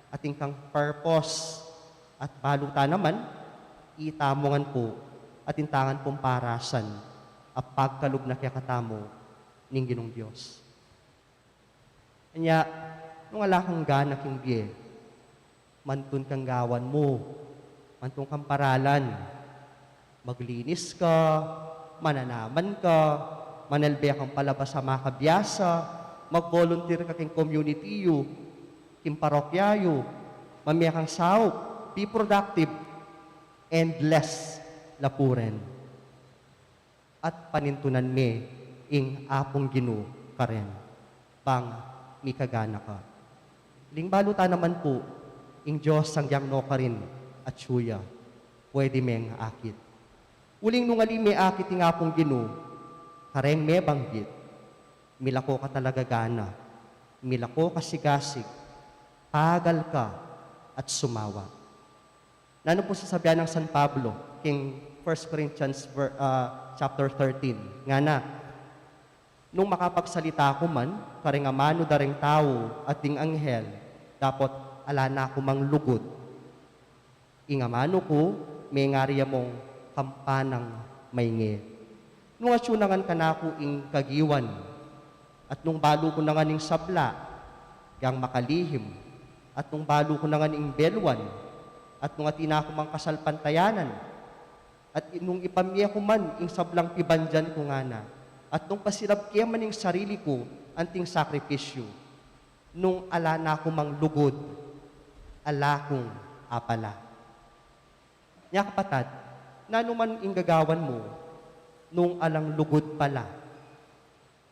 atin kang purpose, at balu ta naman, ita mu ngan pu, atin ta ngan pung parasan a pagkalub na kekatamu ning Ginung Dios. Anya, nung ala kang gana king bie, mantun kang gawan mu, mantun kang paralan, maglinis ka, mananaman ka, manalbe kang palabas a makabiasa, mag-volunteer ka king community yu, king parokya yu, mamie kang saup, be productive, endless la pu ren. At panintunan me ing Apung Ginu karen, bang mikagana ka. Uling balu ta naman pu, ing Dios agyang nukarin atyu ya, pwede meng akit. Uling nung ali me akit ing Apung Ginu, kareng mebanggit, milako ka talaga gana, milako ka sigasig, pagal ka at sumawa. Nanu pu sasabian nang San Pablo king First Corinthians ver-, ah, chapter thirteen? Ngana, nung makapagsalita ku man karing amanu da ring tau at ding anghel, dapot ala na ku mang lugud, ing amanu ku mengari ya mung kampanang mainge. Nung atyu na ngan kanaku ing kagiwan, at nung balu ku na ngan ing sabla, yang makalihim, at nung balu ku na ngan ing beluan, at nung atin aku mang kasalpantayanan, at i-, nung ipamie ku man ing sablang pibandian ku ngana, at nung pasirab ke man ing sarili ku anting sakripisyu, nung ala na ku mang lugud, ala kung apala. Nya kapatad, nanu man ing gagawan mu, nung alang lugud pala,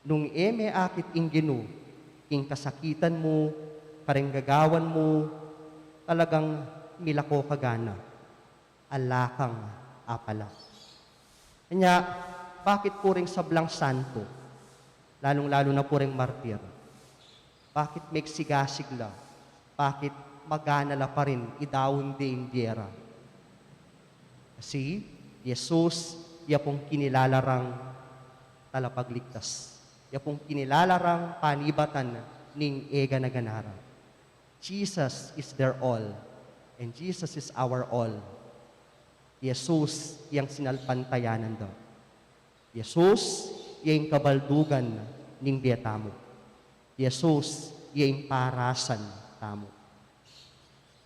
nung e me akit ing Ginu king kasakitan mu, kareng gagawan mu, talagang milako ka gana, ala kang apala. Nya, bakit pu ring sablang santo, lalung-lalu na pu ring martir, bakit megsigasig la? Bakit magana la pa rin idaun de ing bie ra? Kasi Jesus, iya pung kinilala rang talapagligtas. Iya pung kinilala rang panibatan ning e gana-gana ra. Jesus is their all, and Jesus is our all. Jesus yang sinalpantayanan da. Jesus, iya ing kabaldugan ning bie tamu. Jesus, iya ing parasan tamu.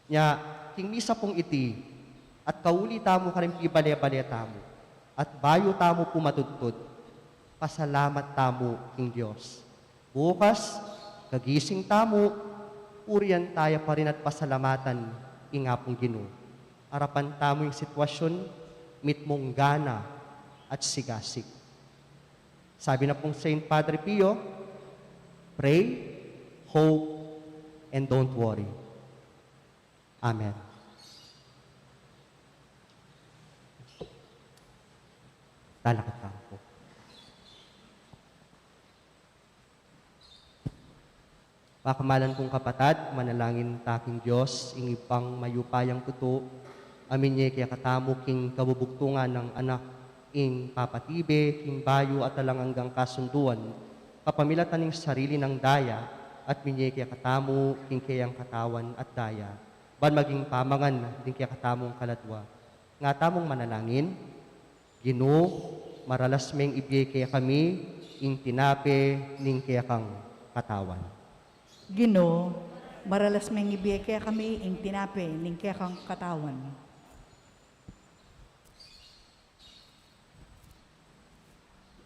Nya, king misa pung iti, at kauli tamu karing pibale-bale tamu, at bayu tamu pu matudtud, pasalamat tamu king Dios. Bukas, kagising tamu, purian taya pa rin at pasalamatan ing Apung Ginu. Arapan tamu ing sitwasyun, mitmung gana at sigasig. Sabi na pung Saint Padre Pio, "Pray, hope, and don't worry." Amen. Talakad tamu pu. Pakamalan kung kapatad, manalangin ta king Dios, ing Ibpang mayupayang tutu, a minye kekatamu king kabubugtungan nang Anak, ing papatibe king bayu at alang anggang kasunduan, kapamilatan ning sarili nang daya, at minye kekatamu king keyang katawan at daya, ban maging pamangan ding kekatamung kaladwa. Nga tamung manalangin. Ginu, maralas meng ibie kekami ing tinape ning kekang katawan. Ginu, maralas meng ibie kekami ing tinape ning kekang katawan.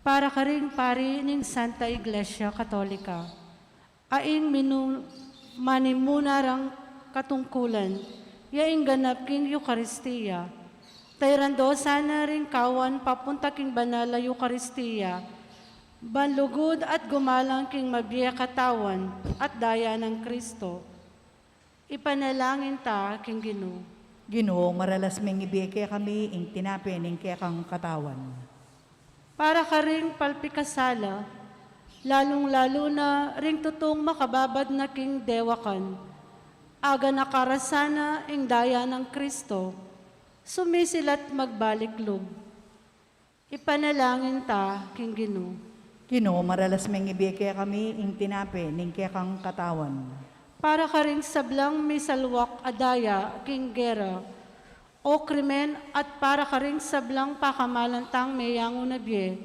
Para karing pari ning Santa Iglesia Katolika, a ing minu-, manimuna rang katungkulan, ya ing ganap king Eukaristia. Tairan do sana ring kawan papunta king banal a Eukaristia, ban lugud at gumalang king mabie katawan at daya nang Kristo. Ipanalangin ta king Ginu. Ginu, maralas meng ibie kekami ing tinape ning kekang katawan. Para karing palpikasala, lalung-lalu na ring tutung makababad na king dewakan, aganaka ra sana ing daya nang Kristo, sumisila't magbalik lub. Ipanalangin ta king Ginu. Ginu, maralas meng ibie kekami ing tinape ning kekang katawan. Para karing sablang misalwak a daya king gera o krimen at para karing sablang pakamalan tang meyangu na bie,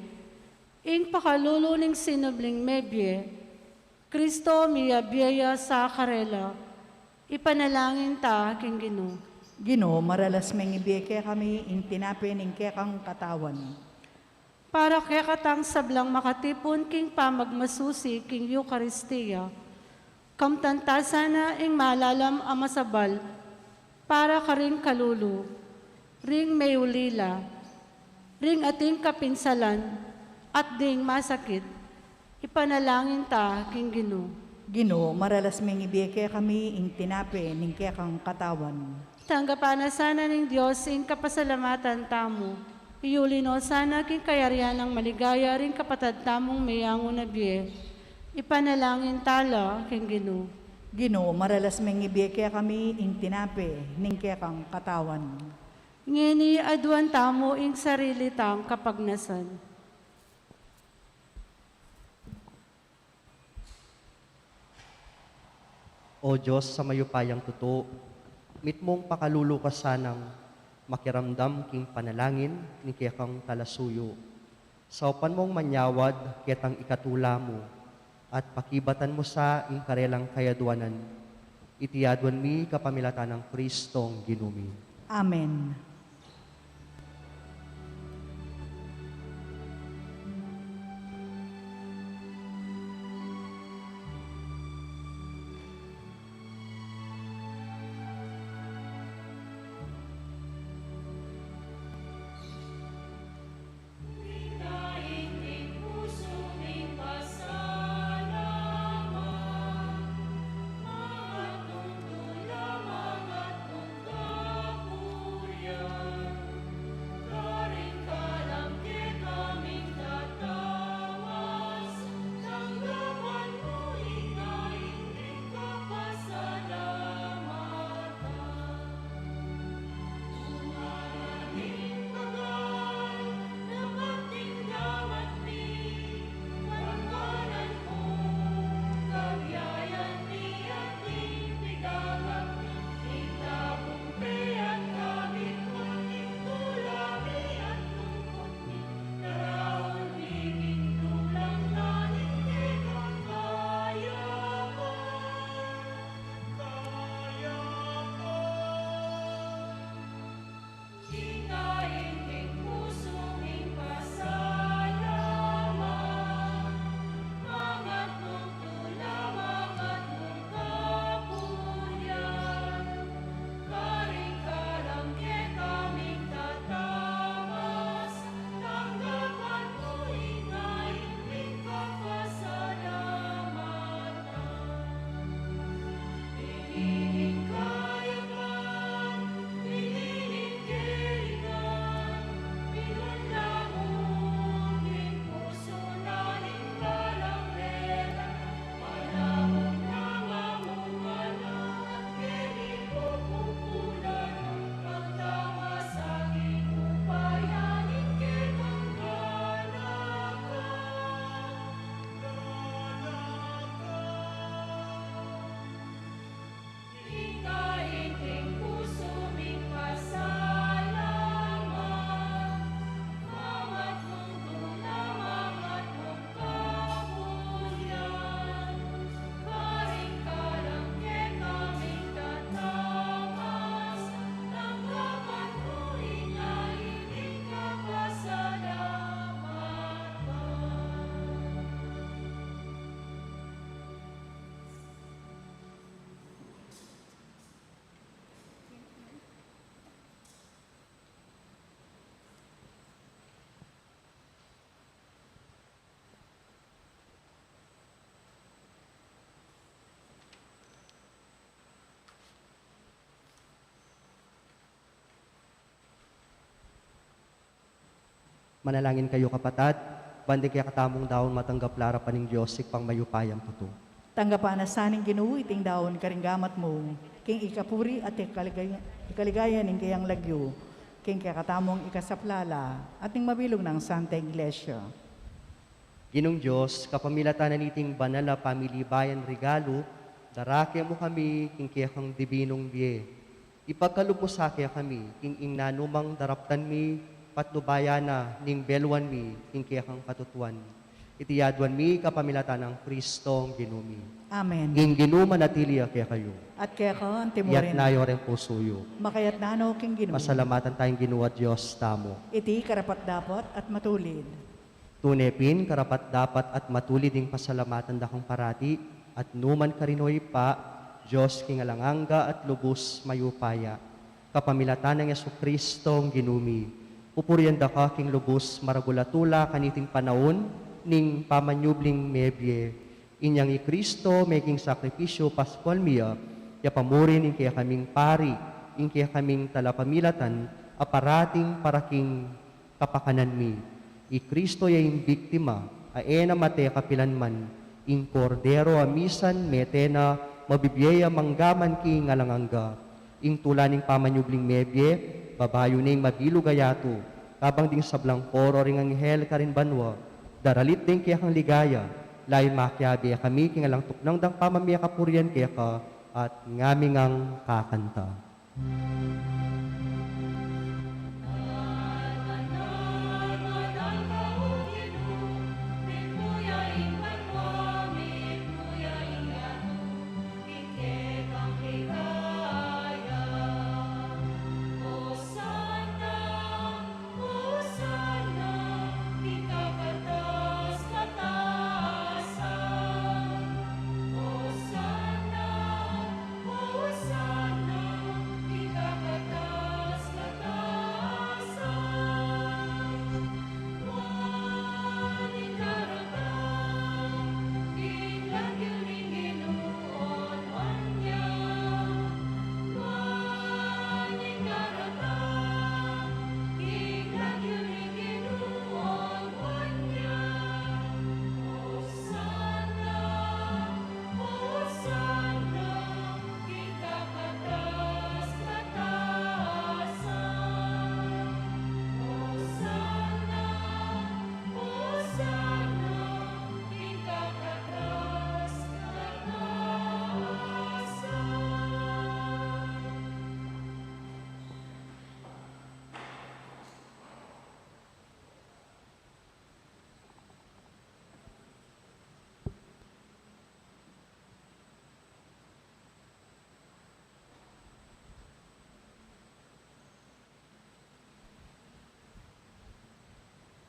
ing pakalulu ning sinubling mebie, Kristo, miyabie ya sa karela. Ipanalangin ta king Ginu. Ginu, maralas meng ibie kekami ing tinape ning kekang katawan. Para kekatang sablang makatipun king pamagmasusi king Eukaristia, kamtan ta sana ing malalam a masabal para karing kalulu, ring meulila, ring ating kapinsalan, at ding masakit. Ipanalangin ta king Ginu. Ginu, maralas meng ibie kekami ing tinape ning kekang katawan. Tanggapan na sana ning Dios ing kapasalamatan tamu. Iyuli no sana king kayarian nang maligaya ring kapatad tamung meyangu na bie. Ipanalangin ta la king Ginu. Ginu, maralas meng ibie kekami ing tinape ning kekang katawan. Ngeni aduan tamu ing sarili tang kapagnasan. O Dios a mayupayang tutu, mitmung pakalulu ka sanang makiramdam king panalangin ning kekang talasuyu. Saupan mung manyawad ketang ikatula mu, at pakibatan mu sa ing karelang kayaduanan. Iti aduan mi kapamilatan nang Kristong Ginu mi. Amen. Manalangin kayu, kapatad, ban ding kekatamung daun matanggap la arapan ning Dios, Ibpang mayupayang tutu. Tanggapan na sa ning Ginu iting daun karing gamat mu, king ikapuri at ikaligaya, ikaligaya ning kayang lagyu. king kekatamung ikasaplala at ning mabilug nang Santa Iglesia. Ginung Dios, kapamilatan na niting banal a pamilibayan regalu, darake mu kami king kekang dibinung bie. Ipagkalub mu sa kekami king ing nanumang daraptan mi, patnubayan na ning beluan mi king kekang katutuan. Iti aduan mi kapamilatan nang Kristong Ginu mi. Amen. Ing Ginu manatili ya kekayu. At keka antimurin. Iyatas yu reng pusu yu. Makayatas na no king Ginu. Pasalamatan taya ing Ginu a Dios tamu. Iti karapat-dapat at matulid. Tune pin karapat-dapat at matulid ing pasalamatan da kang parati at nukarin man, O Ibpa, Dios king alang angga at lubus mayupaya. Kapamilatan nang Jesucristo a Ginu mi, pupurian da ka king lubus maragul a tula kaniting panaun ning pamanyubling mebie. Inyang i Cristo meging sakripisyu paskual mi ya, ya pamurin ing kekaming pari, ing kekaming talapamilatan a parating para king kapakanan mi. I Cristo ya ing biktima a e na mate kapilan man, ing Kordero a misan mete na mabibie ya mangga man king alang angga. Ing tula ning pamanyubling mebie, babayu ne ing mabilug a yatu, kabang ding sablang koro ring anghel karin banua, daralit deng kekang ligaya, lalu makiabe kami king alang tuknang dang pamamie kapurian keka, at ngami ngang kakanta.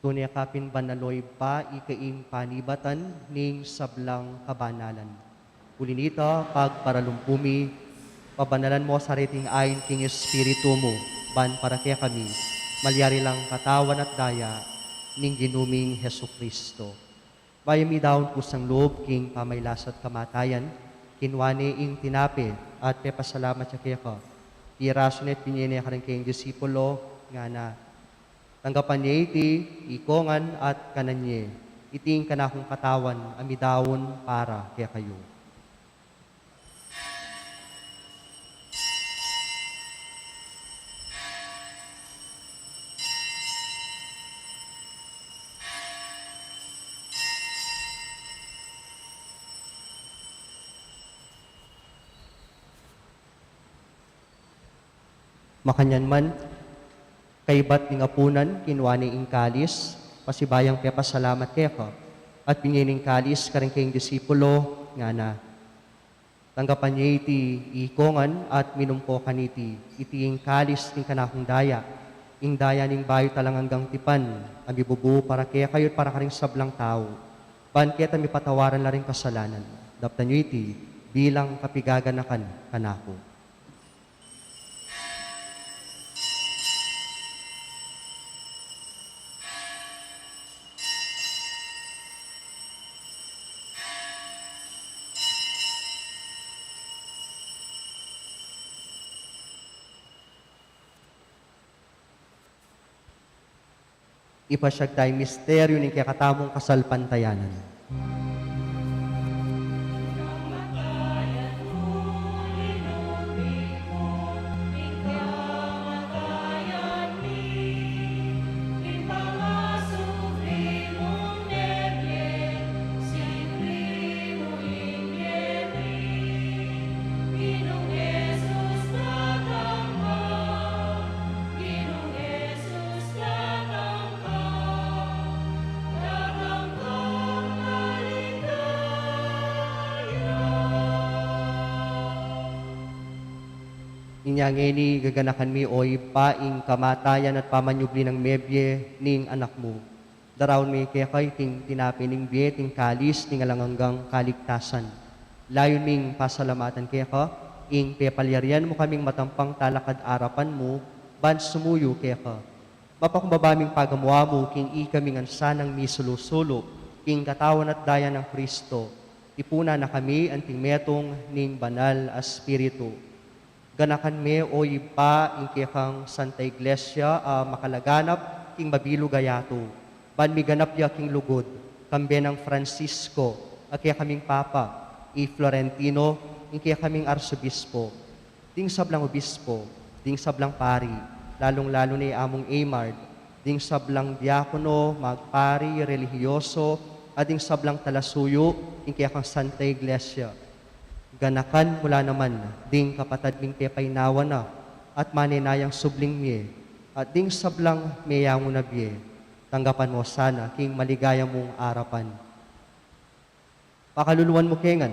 Tune ka pin banal, O Ibpa, ika ing panibatan ning sablang kabanalan. Uli na nita, pagparalumpu mi, pabanalan mo sa reting ain king Espiritu mu, ban para kekami malyari lang katawan at daya ning Ginu ming Jesucristo. Bayu midaun kusang lub king pamailas at kamatayan, kinua ne ing tinape at pepasalamat ya keka, pirasu ne at binye ne karing kayang disipulo, ngana: Tanggapan ye iti ikongan at kanan ye, iti ing kanakung katawan a midaun para kekayu. Makanyan man, kaibat ning apunan, kinua ne ing kalis, pasibayung pepasalamat keka, at binye ne ing kalis karing kayang disipulo, ngana: Tanggapan ye iti ikongan at minum ko kaniti, iti ing kalis ning kanakung daya, ing daya ning bayu at alang anggang tipan, a mibubu para kekayu at para karing sablang tau, ban keta mipatawaran la ring kasalanan. Daptan yu iti bilang kapigaganakan kanaku. Ipasyag taya ing misteryu ning kekatamung kasalpantayanan. Inya ngeni gaganakan mi, o Ibpa, ing kamatayan at pamanyubli nang mebie ning Anak mu. Daraun mi keka iting tinape ning bie, iting kalis ning alang anggang kaligtasan. Layun ming pasalamatan keka ing pepalyarian mu kaming matampang talakad arapan mu ban sumuyu keka. Mapakumbaba ming pagamu-amu king ikami ngan sanang misulu-sulu king katawan at daya nang Kristo. Tipunan na kami anting metung ning Banal a Espiritu. Ganakan me, o Ibpa, ing kekang Santa Iglesia a makalaganap king mabilug a yatu, ban miganap ya king lugud, kambe nang Francisco a kekaming Papa, i Florentino ing kekaming Arsobispo, ding sablang obispo, ding sablang pari, lalung-lalu na i Among Aymard, ding sablang diakono, magpari, relihiyoso, at ding sablang talasuyu king kekang Santa Iglesia. Ganakan mu la naman ding kapatad ming pepaynawa na at manenayang subling mie, at ding sablang meyangu na bie. Tanggapan mu sana king maligaya mung arapan. Pakaluluan mu ke ngan,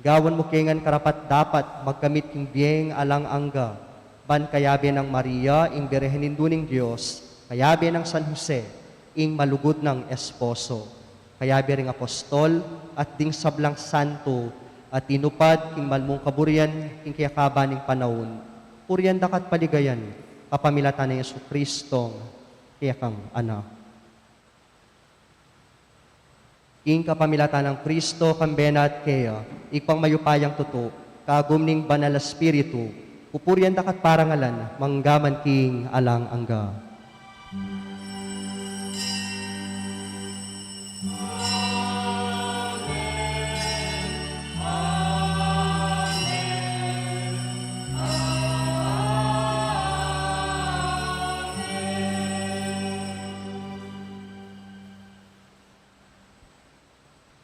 gawan mu ke ngan karapat-dapat magkamit king bieng alang angga, ban kayabe nang Maria, ing Birhen Indu ning Dios, kayabe nang San Jose, ing malugud nang esposo, kayabe ring apostol, at ding sablang santo a tinupad king malmung kaburian king kekaba ning panaun, purian da ka at paligayan, kapamilatan nang Jesucristo, kekang Anak. King kapamilatan nang Kristo, kambe na at keya, Ibpang mayupayang tutu, kagum ning Banal a Espiritu, pupurian da ka at parangalan, mangga man king alang angga.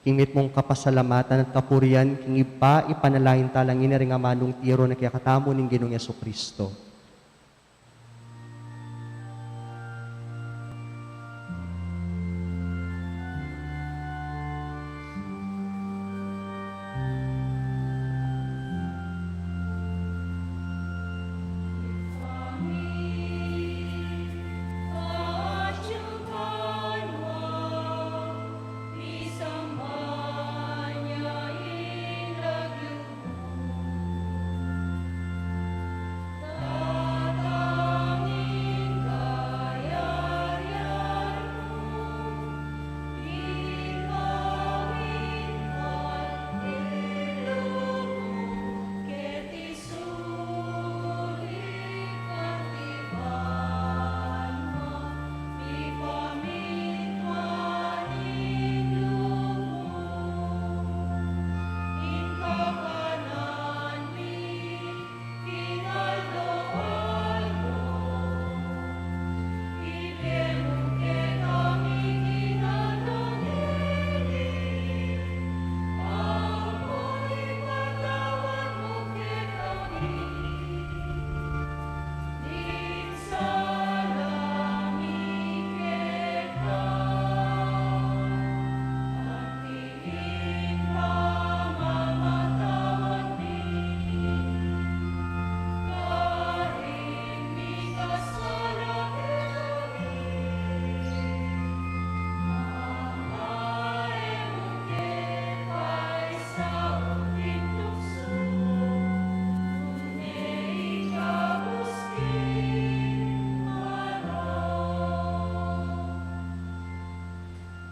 King mitmung kapasalamatan at kapurian king Ibpa, ipanalangin ta la ngeni ring amanung tiru na kekatamu ning Ginung Jesucristo.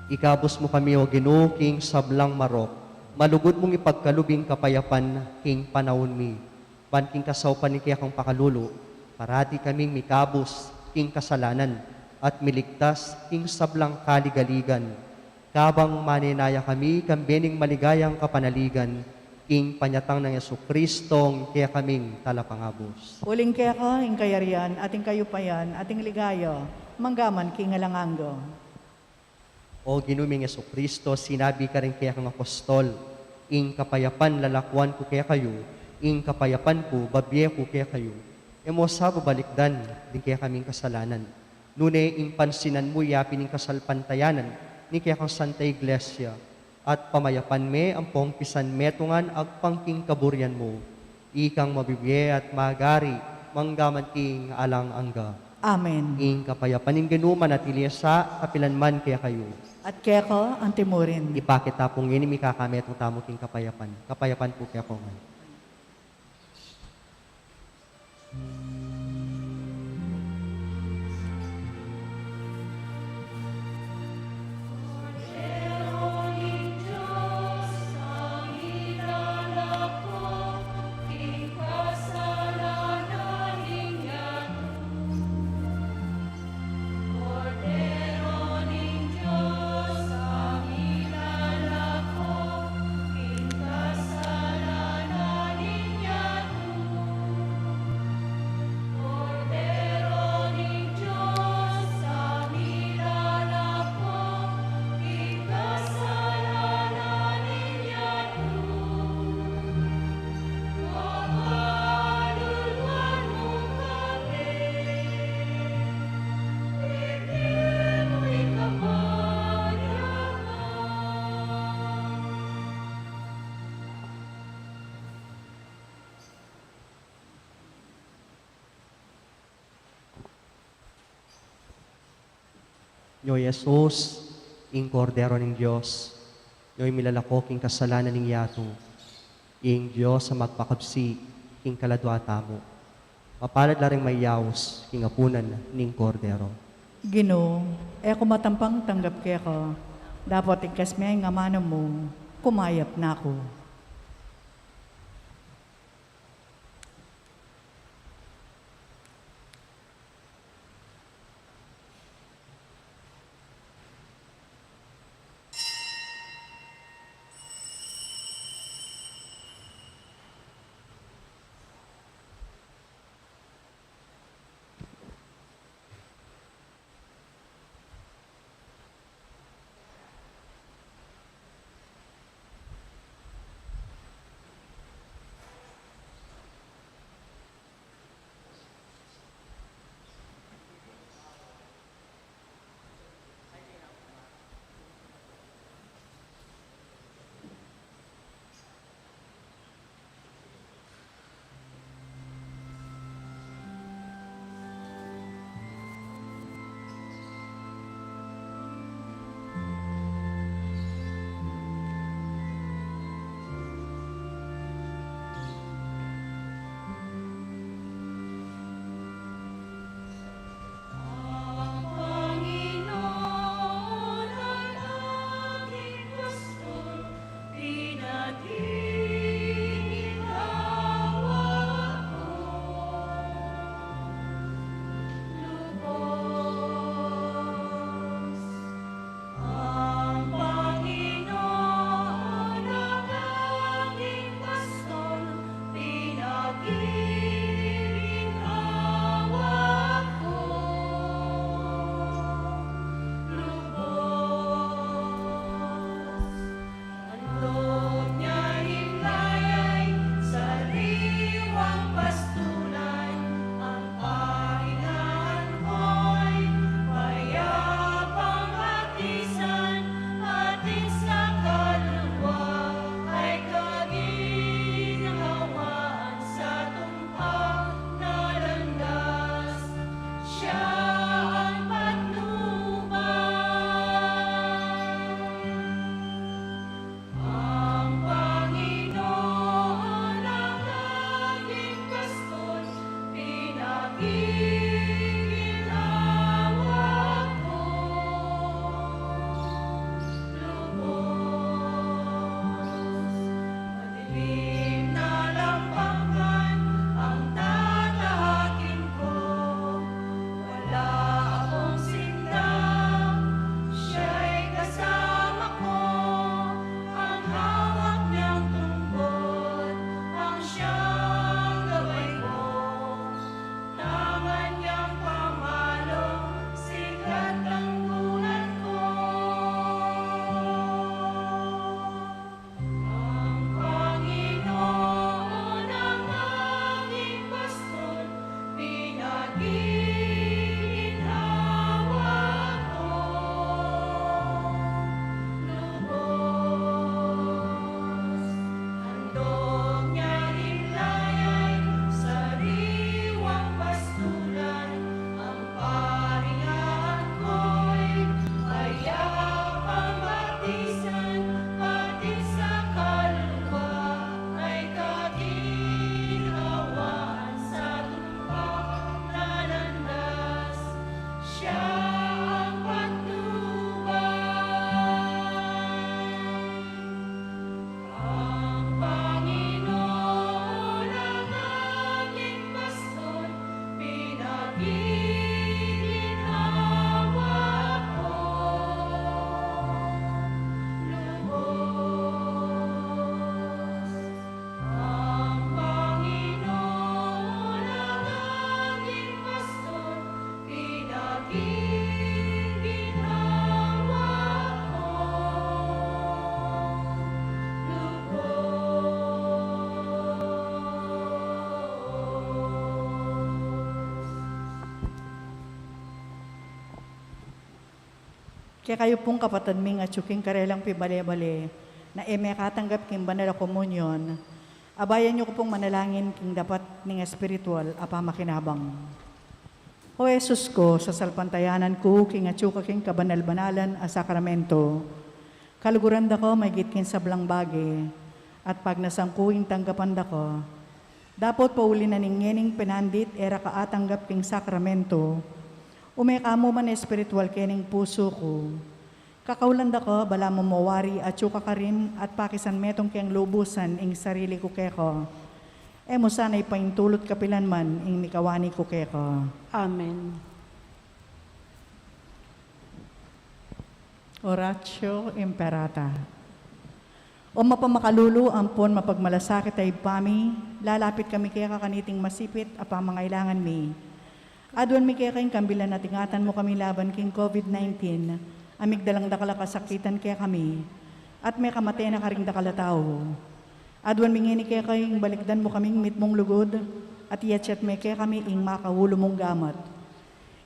Ikabus mu kami, O Ginu, king sablang marok, malugud mung ipagkalub ing kapayapan king panaun mi, ban king kasaupan ning kekang pakalulu, parati kaming mikabus king kasalanan at miligtas king sablang kaligaligan, kabang manenaya kami kambe ning maligayang kapanaligan king panyatang nang Jesucristong kekaming Talapangabus. Uling keka ing kayarian, at ing kayupayan, at ing ligaya, mangga man king alang angga. O Ginu ming Jesucristo, sinabi mu karing kekang apostol, "Ing kapayapan lalakuan ku kekayu, ing kapayapan ku babie ku kekayu." E mu sa babalikdan ding kekaming kasalanan, nune ing pansinan mu ya pin ing kasalpantayanan ning kekang Santa Iglesia, at pamayapan me ampong pisan metungan agpang king kaburian mu. Ikang mabibie at magari mangga man king alang angga. Amen. Ing kapayapan ning Ginu manatili ya sa kapilan man kekayu. At keka antimurin. Ipakit ta pu ngeni ing mikakametung tamu king kapayapan. Kapayapan pu kekongan. Nyo i Jesus, ing Kordero ning Dios, nyo i milalako king kasalanan ning yatu, ing Dios a magpakabsi king kaladua tamu. Mapalad la ring mayaus king apunan ning Kordero. Ginu, e ku matampang tanggap keka, dapot ikasme ing amanu mu, kumayap na ku. Kekayu pung kapatad ming atyu king karelang pibale-bale, na e mekatanggap king banal a komunyon, abayan yu ku pung manalangin king dapat ning espiritual a pamakinabang. O Jesus ku, sasalpantayanan ku king atyu ka king kabanal-banalan a sakramento. Kaluguran da ka maigit king sablang bage, at pagnasan ku ing tanggapan da ka. Dapot pauli na ning ngening penandit e ra ka atanggap king sakramento, ume ka mu man espiritual kening pusu ku. Kakaulan da ka, balamu mawari atyu ka karin at pakisan metung keng lubusan ing sarili ku keka. E mu sana ipaintulut kapilan man ing mikawani ku keka. Amen. Oratio Imperata. O mapamakalulu ampon mapagmalasakit a Ibpa mi, lalapit kami keka kaniting masipit a pamangailangan mi. Aduan mi keka ing kambilan at ingatan mu kami laban king COVID nineteen, a migdalang dakal a kasakitan kekami, at mekamate na karing dakal a tau. Aduan mi ngeni keka ing balikdan mu kaming mitmung lugud, at iyatyat me kekami ing makaulu mung gamat.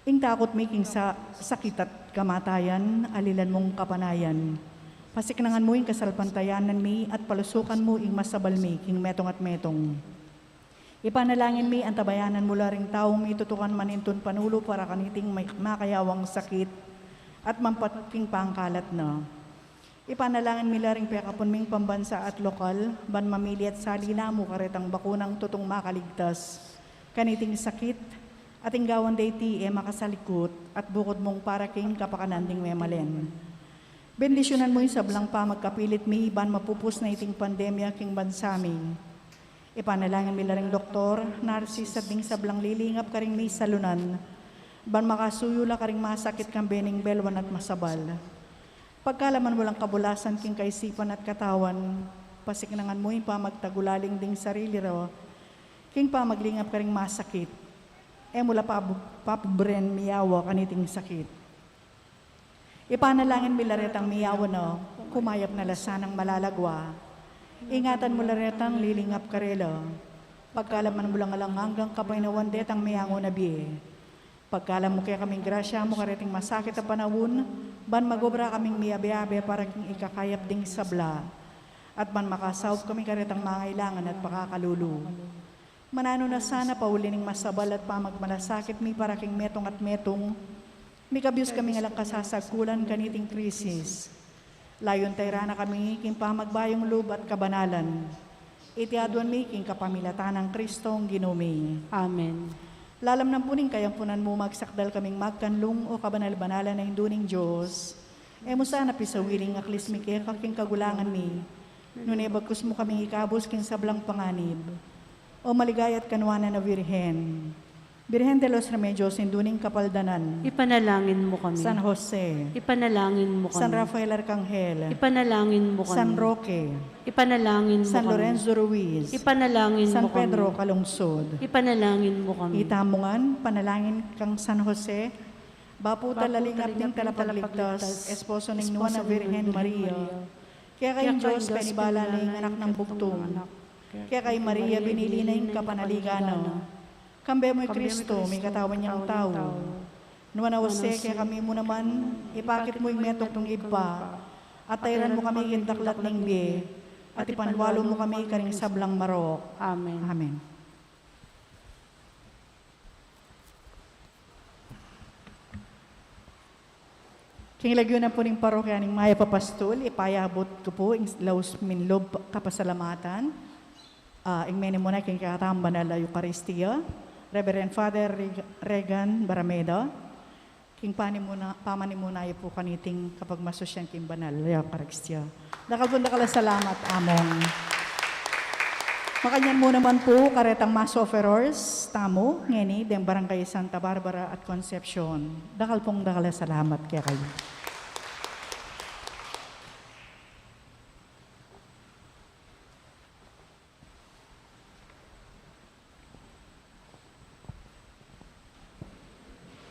Ing takut mi king sa-, sakit at kamatayan, alilan mung kapanayan. Pasiknangan mu ing kasalpantayanan mi at palusukan mu ing masabal mi king metung at metung. Ipanalangin mi, antabayanan mu la ring taung mitutukan manintun panulu para kaniting may-, makayawang sakit at mampat king pangkalat na. Ipanalangin mi la ring pekapun ming pambansa at lokal, ban mamili at sali la mu karetang bakunang tutung makaligtas kaniting sakit, at ing gawan da iti e makasalikut, at bukud mung para king kapakanan ding memalen. Bendisyunan mu ing sablang pamagkapilit mi, ban mapupus na iting pandemya king bansa mi. Ipanalangin mi la ring doktor, narsis, at ding sablang lilingap karing misalunan, ban makasuyu la karing masakit kambe ning belwan at masabal. Pagkalaman mu lang kabulasan king kaisipan at katawan, pasiknangan mu ing pamagtagulaling ding sarili ra king pamaglingap karing masakit. E mu la pabu-, papubren miyawa kaniting sakit. Ipanalangin mi la retang miyawa na, kumayap na la sanang malalagwa. Ingatan mu la retang lilingap karela. Pagkalaman mu lang alang anggang kapaynawan detang miyangu na bie. Pagkalam mu kekaming grasya mu kareting masakit a panaun, ban magobra kaming miyabe-abe para king ikakayap ding sabla, at ban makasaup kami karetang mangailangan at pakakalulu. Mananu na sana pauli ning masabal at pamagmalasakit mi para king metung at metung, mikabius kaming alang kasasagkulan kaniting krisis. Layun tayra na kami king pamagbayung lub at kabanalan. Iti aduan mi king kapamilatan nang Kristong Ginu mi. Amen. Lalam na pu ning kayampunan mu magsakdal kaming magkanlung, o kabanal-banalan a Indu ning Dios. E mu sana pisawiling aklis mi keka king kagulangan mi, nune bagkus mu kaming ikabus king sablang panganib. O maligaya at kanuanan a Virgen, Virgen de los Remedios, Indu ning Kapaldanan. Ipanalangin mu kami. San Jose. Ipanalangin mu kami. San Rafael Arcangel. Ipanalangin mu kami. San Roque. Ipanalangin mu kami. San Lorenzo Ruiz. Ipanalangin mu kami. San Pedro Calungsod. Ipanalangin mu kami. Itamu ngan, panalangin kang San Jose, bapu talaling abding talapagligtas, esposo ning Nuan a Virgen Maria. Keka ing Dios penibala na ing anak nang bugtung. Keka i Maria binili na ing kapanaligan na. Kambe mu i Kristo, mikatawan yang tau. Nuan a Jose, kekami mu naman, ipakit mu ing metung mung ibpa, at tairan mu kami king daklat ning bie, at ipanwalu mu kami karing sablang marok. Amen. Amen. King lagyu na pu ning parokya ning Mayap a Pastul, ipayabut ku pu ing laus ming lub kapasalamatan, ah, ing menimuna king kekatang banal a Eukaristia, Reverend Father Reg-, Regan Barameda, king panimuna, pamanimuna ya pu kaniting kapagmasusyan king banal a Eukaristia. Dakal pung dakal a salamat, Among. Makanyan mu naman pu karetang Mass offerers tamu ngeni deng Barangay Santa Barbara at Concepcion. Dakal pung dakal a salamat kekayu.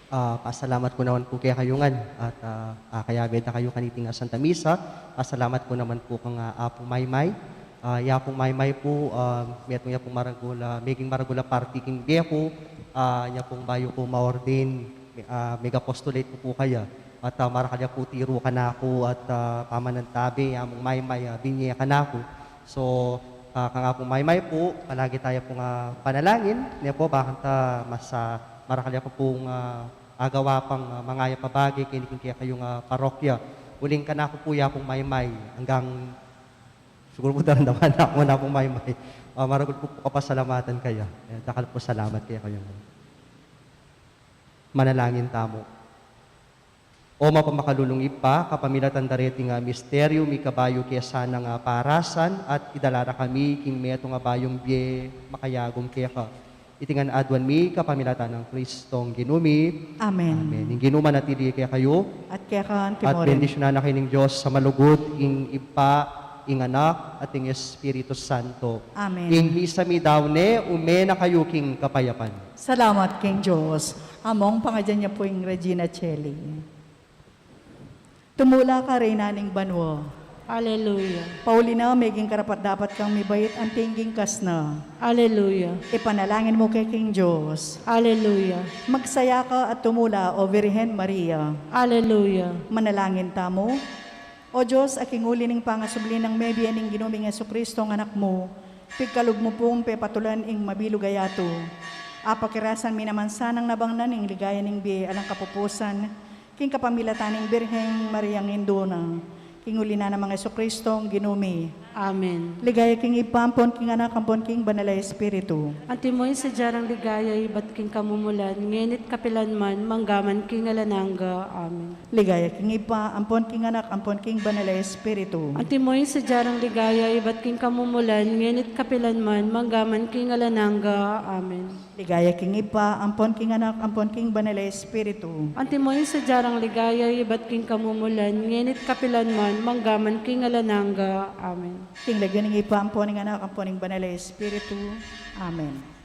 Ah, pasalamat ku naman pu kekayu ngan at, ah, ah, kayabe da kayu kaniting, ah, Santa Misa. Pasalamat ku naman pu kang, ah, Apu Maymay. Ah, i Apu Maymay pu, ah, metung ya pung maragul, ah, meging maragul a parti king bie ku, ah, ya pung bayu ku ma-ordain, ah, meg-apostolate ku pu kaya. At, ah, marakal ya pu tiru kanaku at, ah, pamanantabe ya mung maymay, ah, binye kanaku. So, ah, kang Apung Maymay pu, palagi taya pung, ah, panalangin, ne pu, bakanta mas, ah, marakal ya pu pung, ah, agawa pang, ah, mangayap a bage keni king kekayung, ah, parokya. Uling kanaku pu ya Apung Maymay, anggang siguru pu daramdaman na ku na Apung Maymay. Ah, maragul pu, pu kapasalamatan kaya. Eh, dakal pu salamat kekayu. Manalangin tamu. O mapamakalulung Ibpa, kapamilatan da reting, ah, misteryu, mikabayu ke sanang, ah, parasan, at idala ra kami king metung a bayung bie makayagum keka. Iti ngan aduan mi kapamilatan nang Kristong Ginu mi. Amen. Amen. Ing Ginu manatili kekayu. At keka naman. At bendisyunan na kayu ning Dios a malugud, ing Ibpa, ing Anak, at ing Espiritu Santo. Amen. Ing misa mi daun ne, ume na kayu king kapayapan. Salamat king Dios. Among pangadyan ya pu ing Regina Cheli. Tumula ka, Reyna ning banua. Aleluya. Pauli na, meging karapat-dapat kang mibait anting king kas na. Aleluya. Ipanalangin mu ke king Dios. Aleluya. Magsaya ka at tumula, O Virgen Maria. Aleluya. Manalangin tamu. O Dios, a king uli ning pangasubli nang mebie ning Ginu ming Jesucristo, ing Anak mu, pigkalub mu pung pepatulan ing mabilug a yatu. Apakirasan mi naman sanang nabangnan ing ligaya ning bie alang kapupusan, king kapamilatan ning Birheng Mariang Indu na, king uli na nang Jesucristo, ing Ginu mi. Amen. Ligaya king Ibpa, ampon king Anak, ampon king Banal a Espiritu. Antimo ing sadya nang ligaya ibat king kamumulan, ngeni't kapilan man, manggaman king alang angga. Amen. Ligaya king Ibpa, ampon king Anak, ampon king Banal a Espiritu. Antimo ing sadya nang ligaya ibat king kamumulan, ngeni't kapilan man, manggaman king alang angga. Amen. Ligaya king Ibpa, ampon king Anak, ampon king Banal a Espiritu. Antimo ing sadya nang ligaya ibat king kamumulan, ngeni't kapilan man, manggaman king alang angga. Amen. King lagyu ning Ibpa, ampon ning Anak, ampon ning Banal a Espiritu. Amen.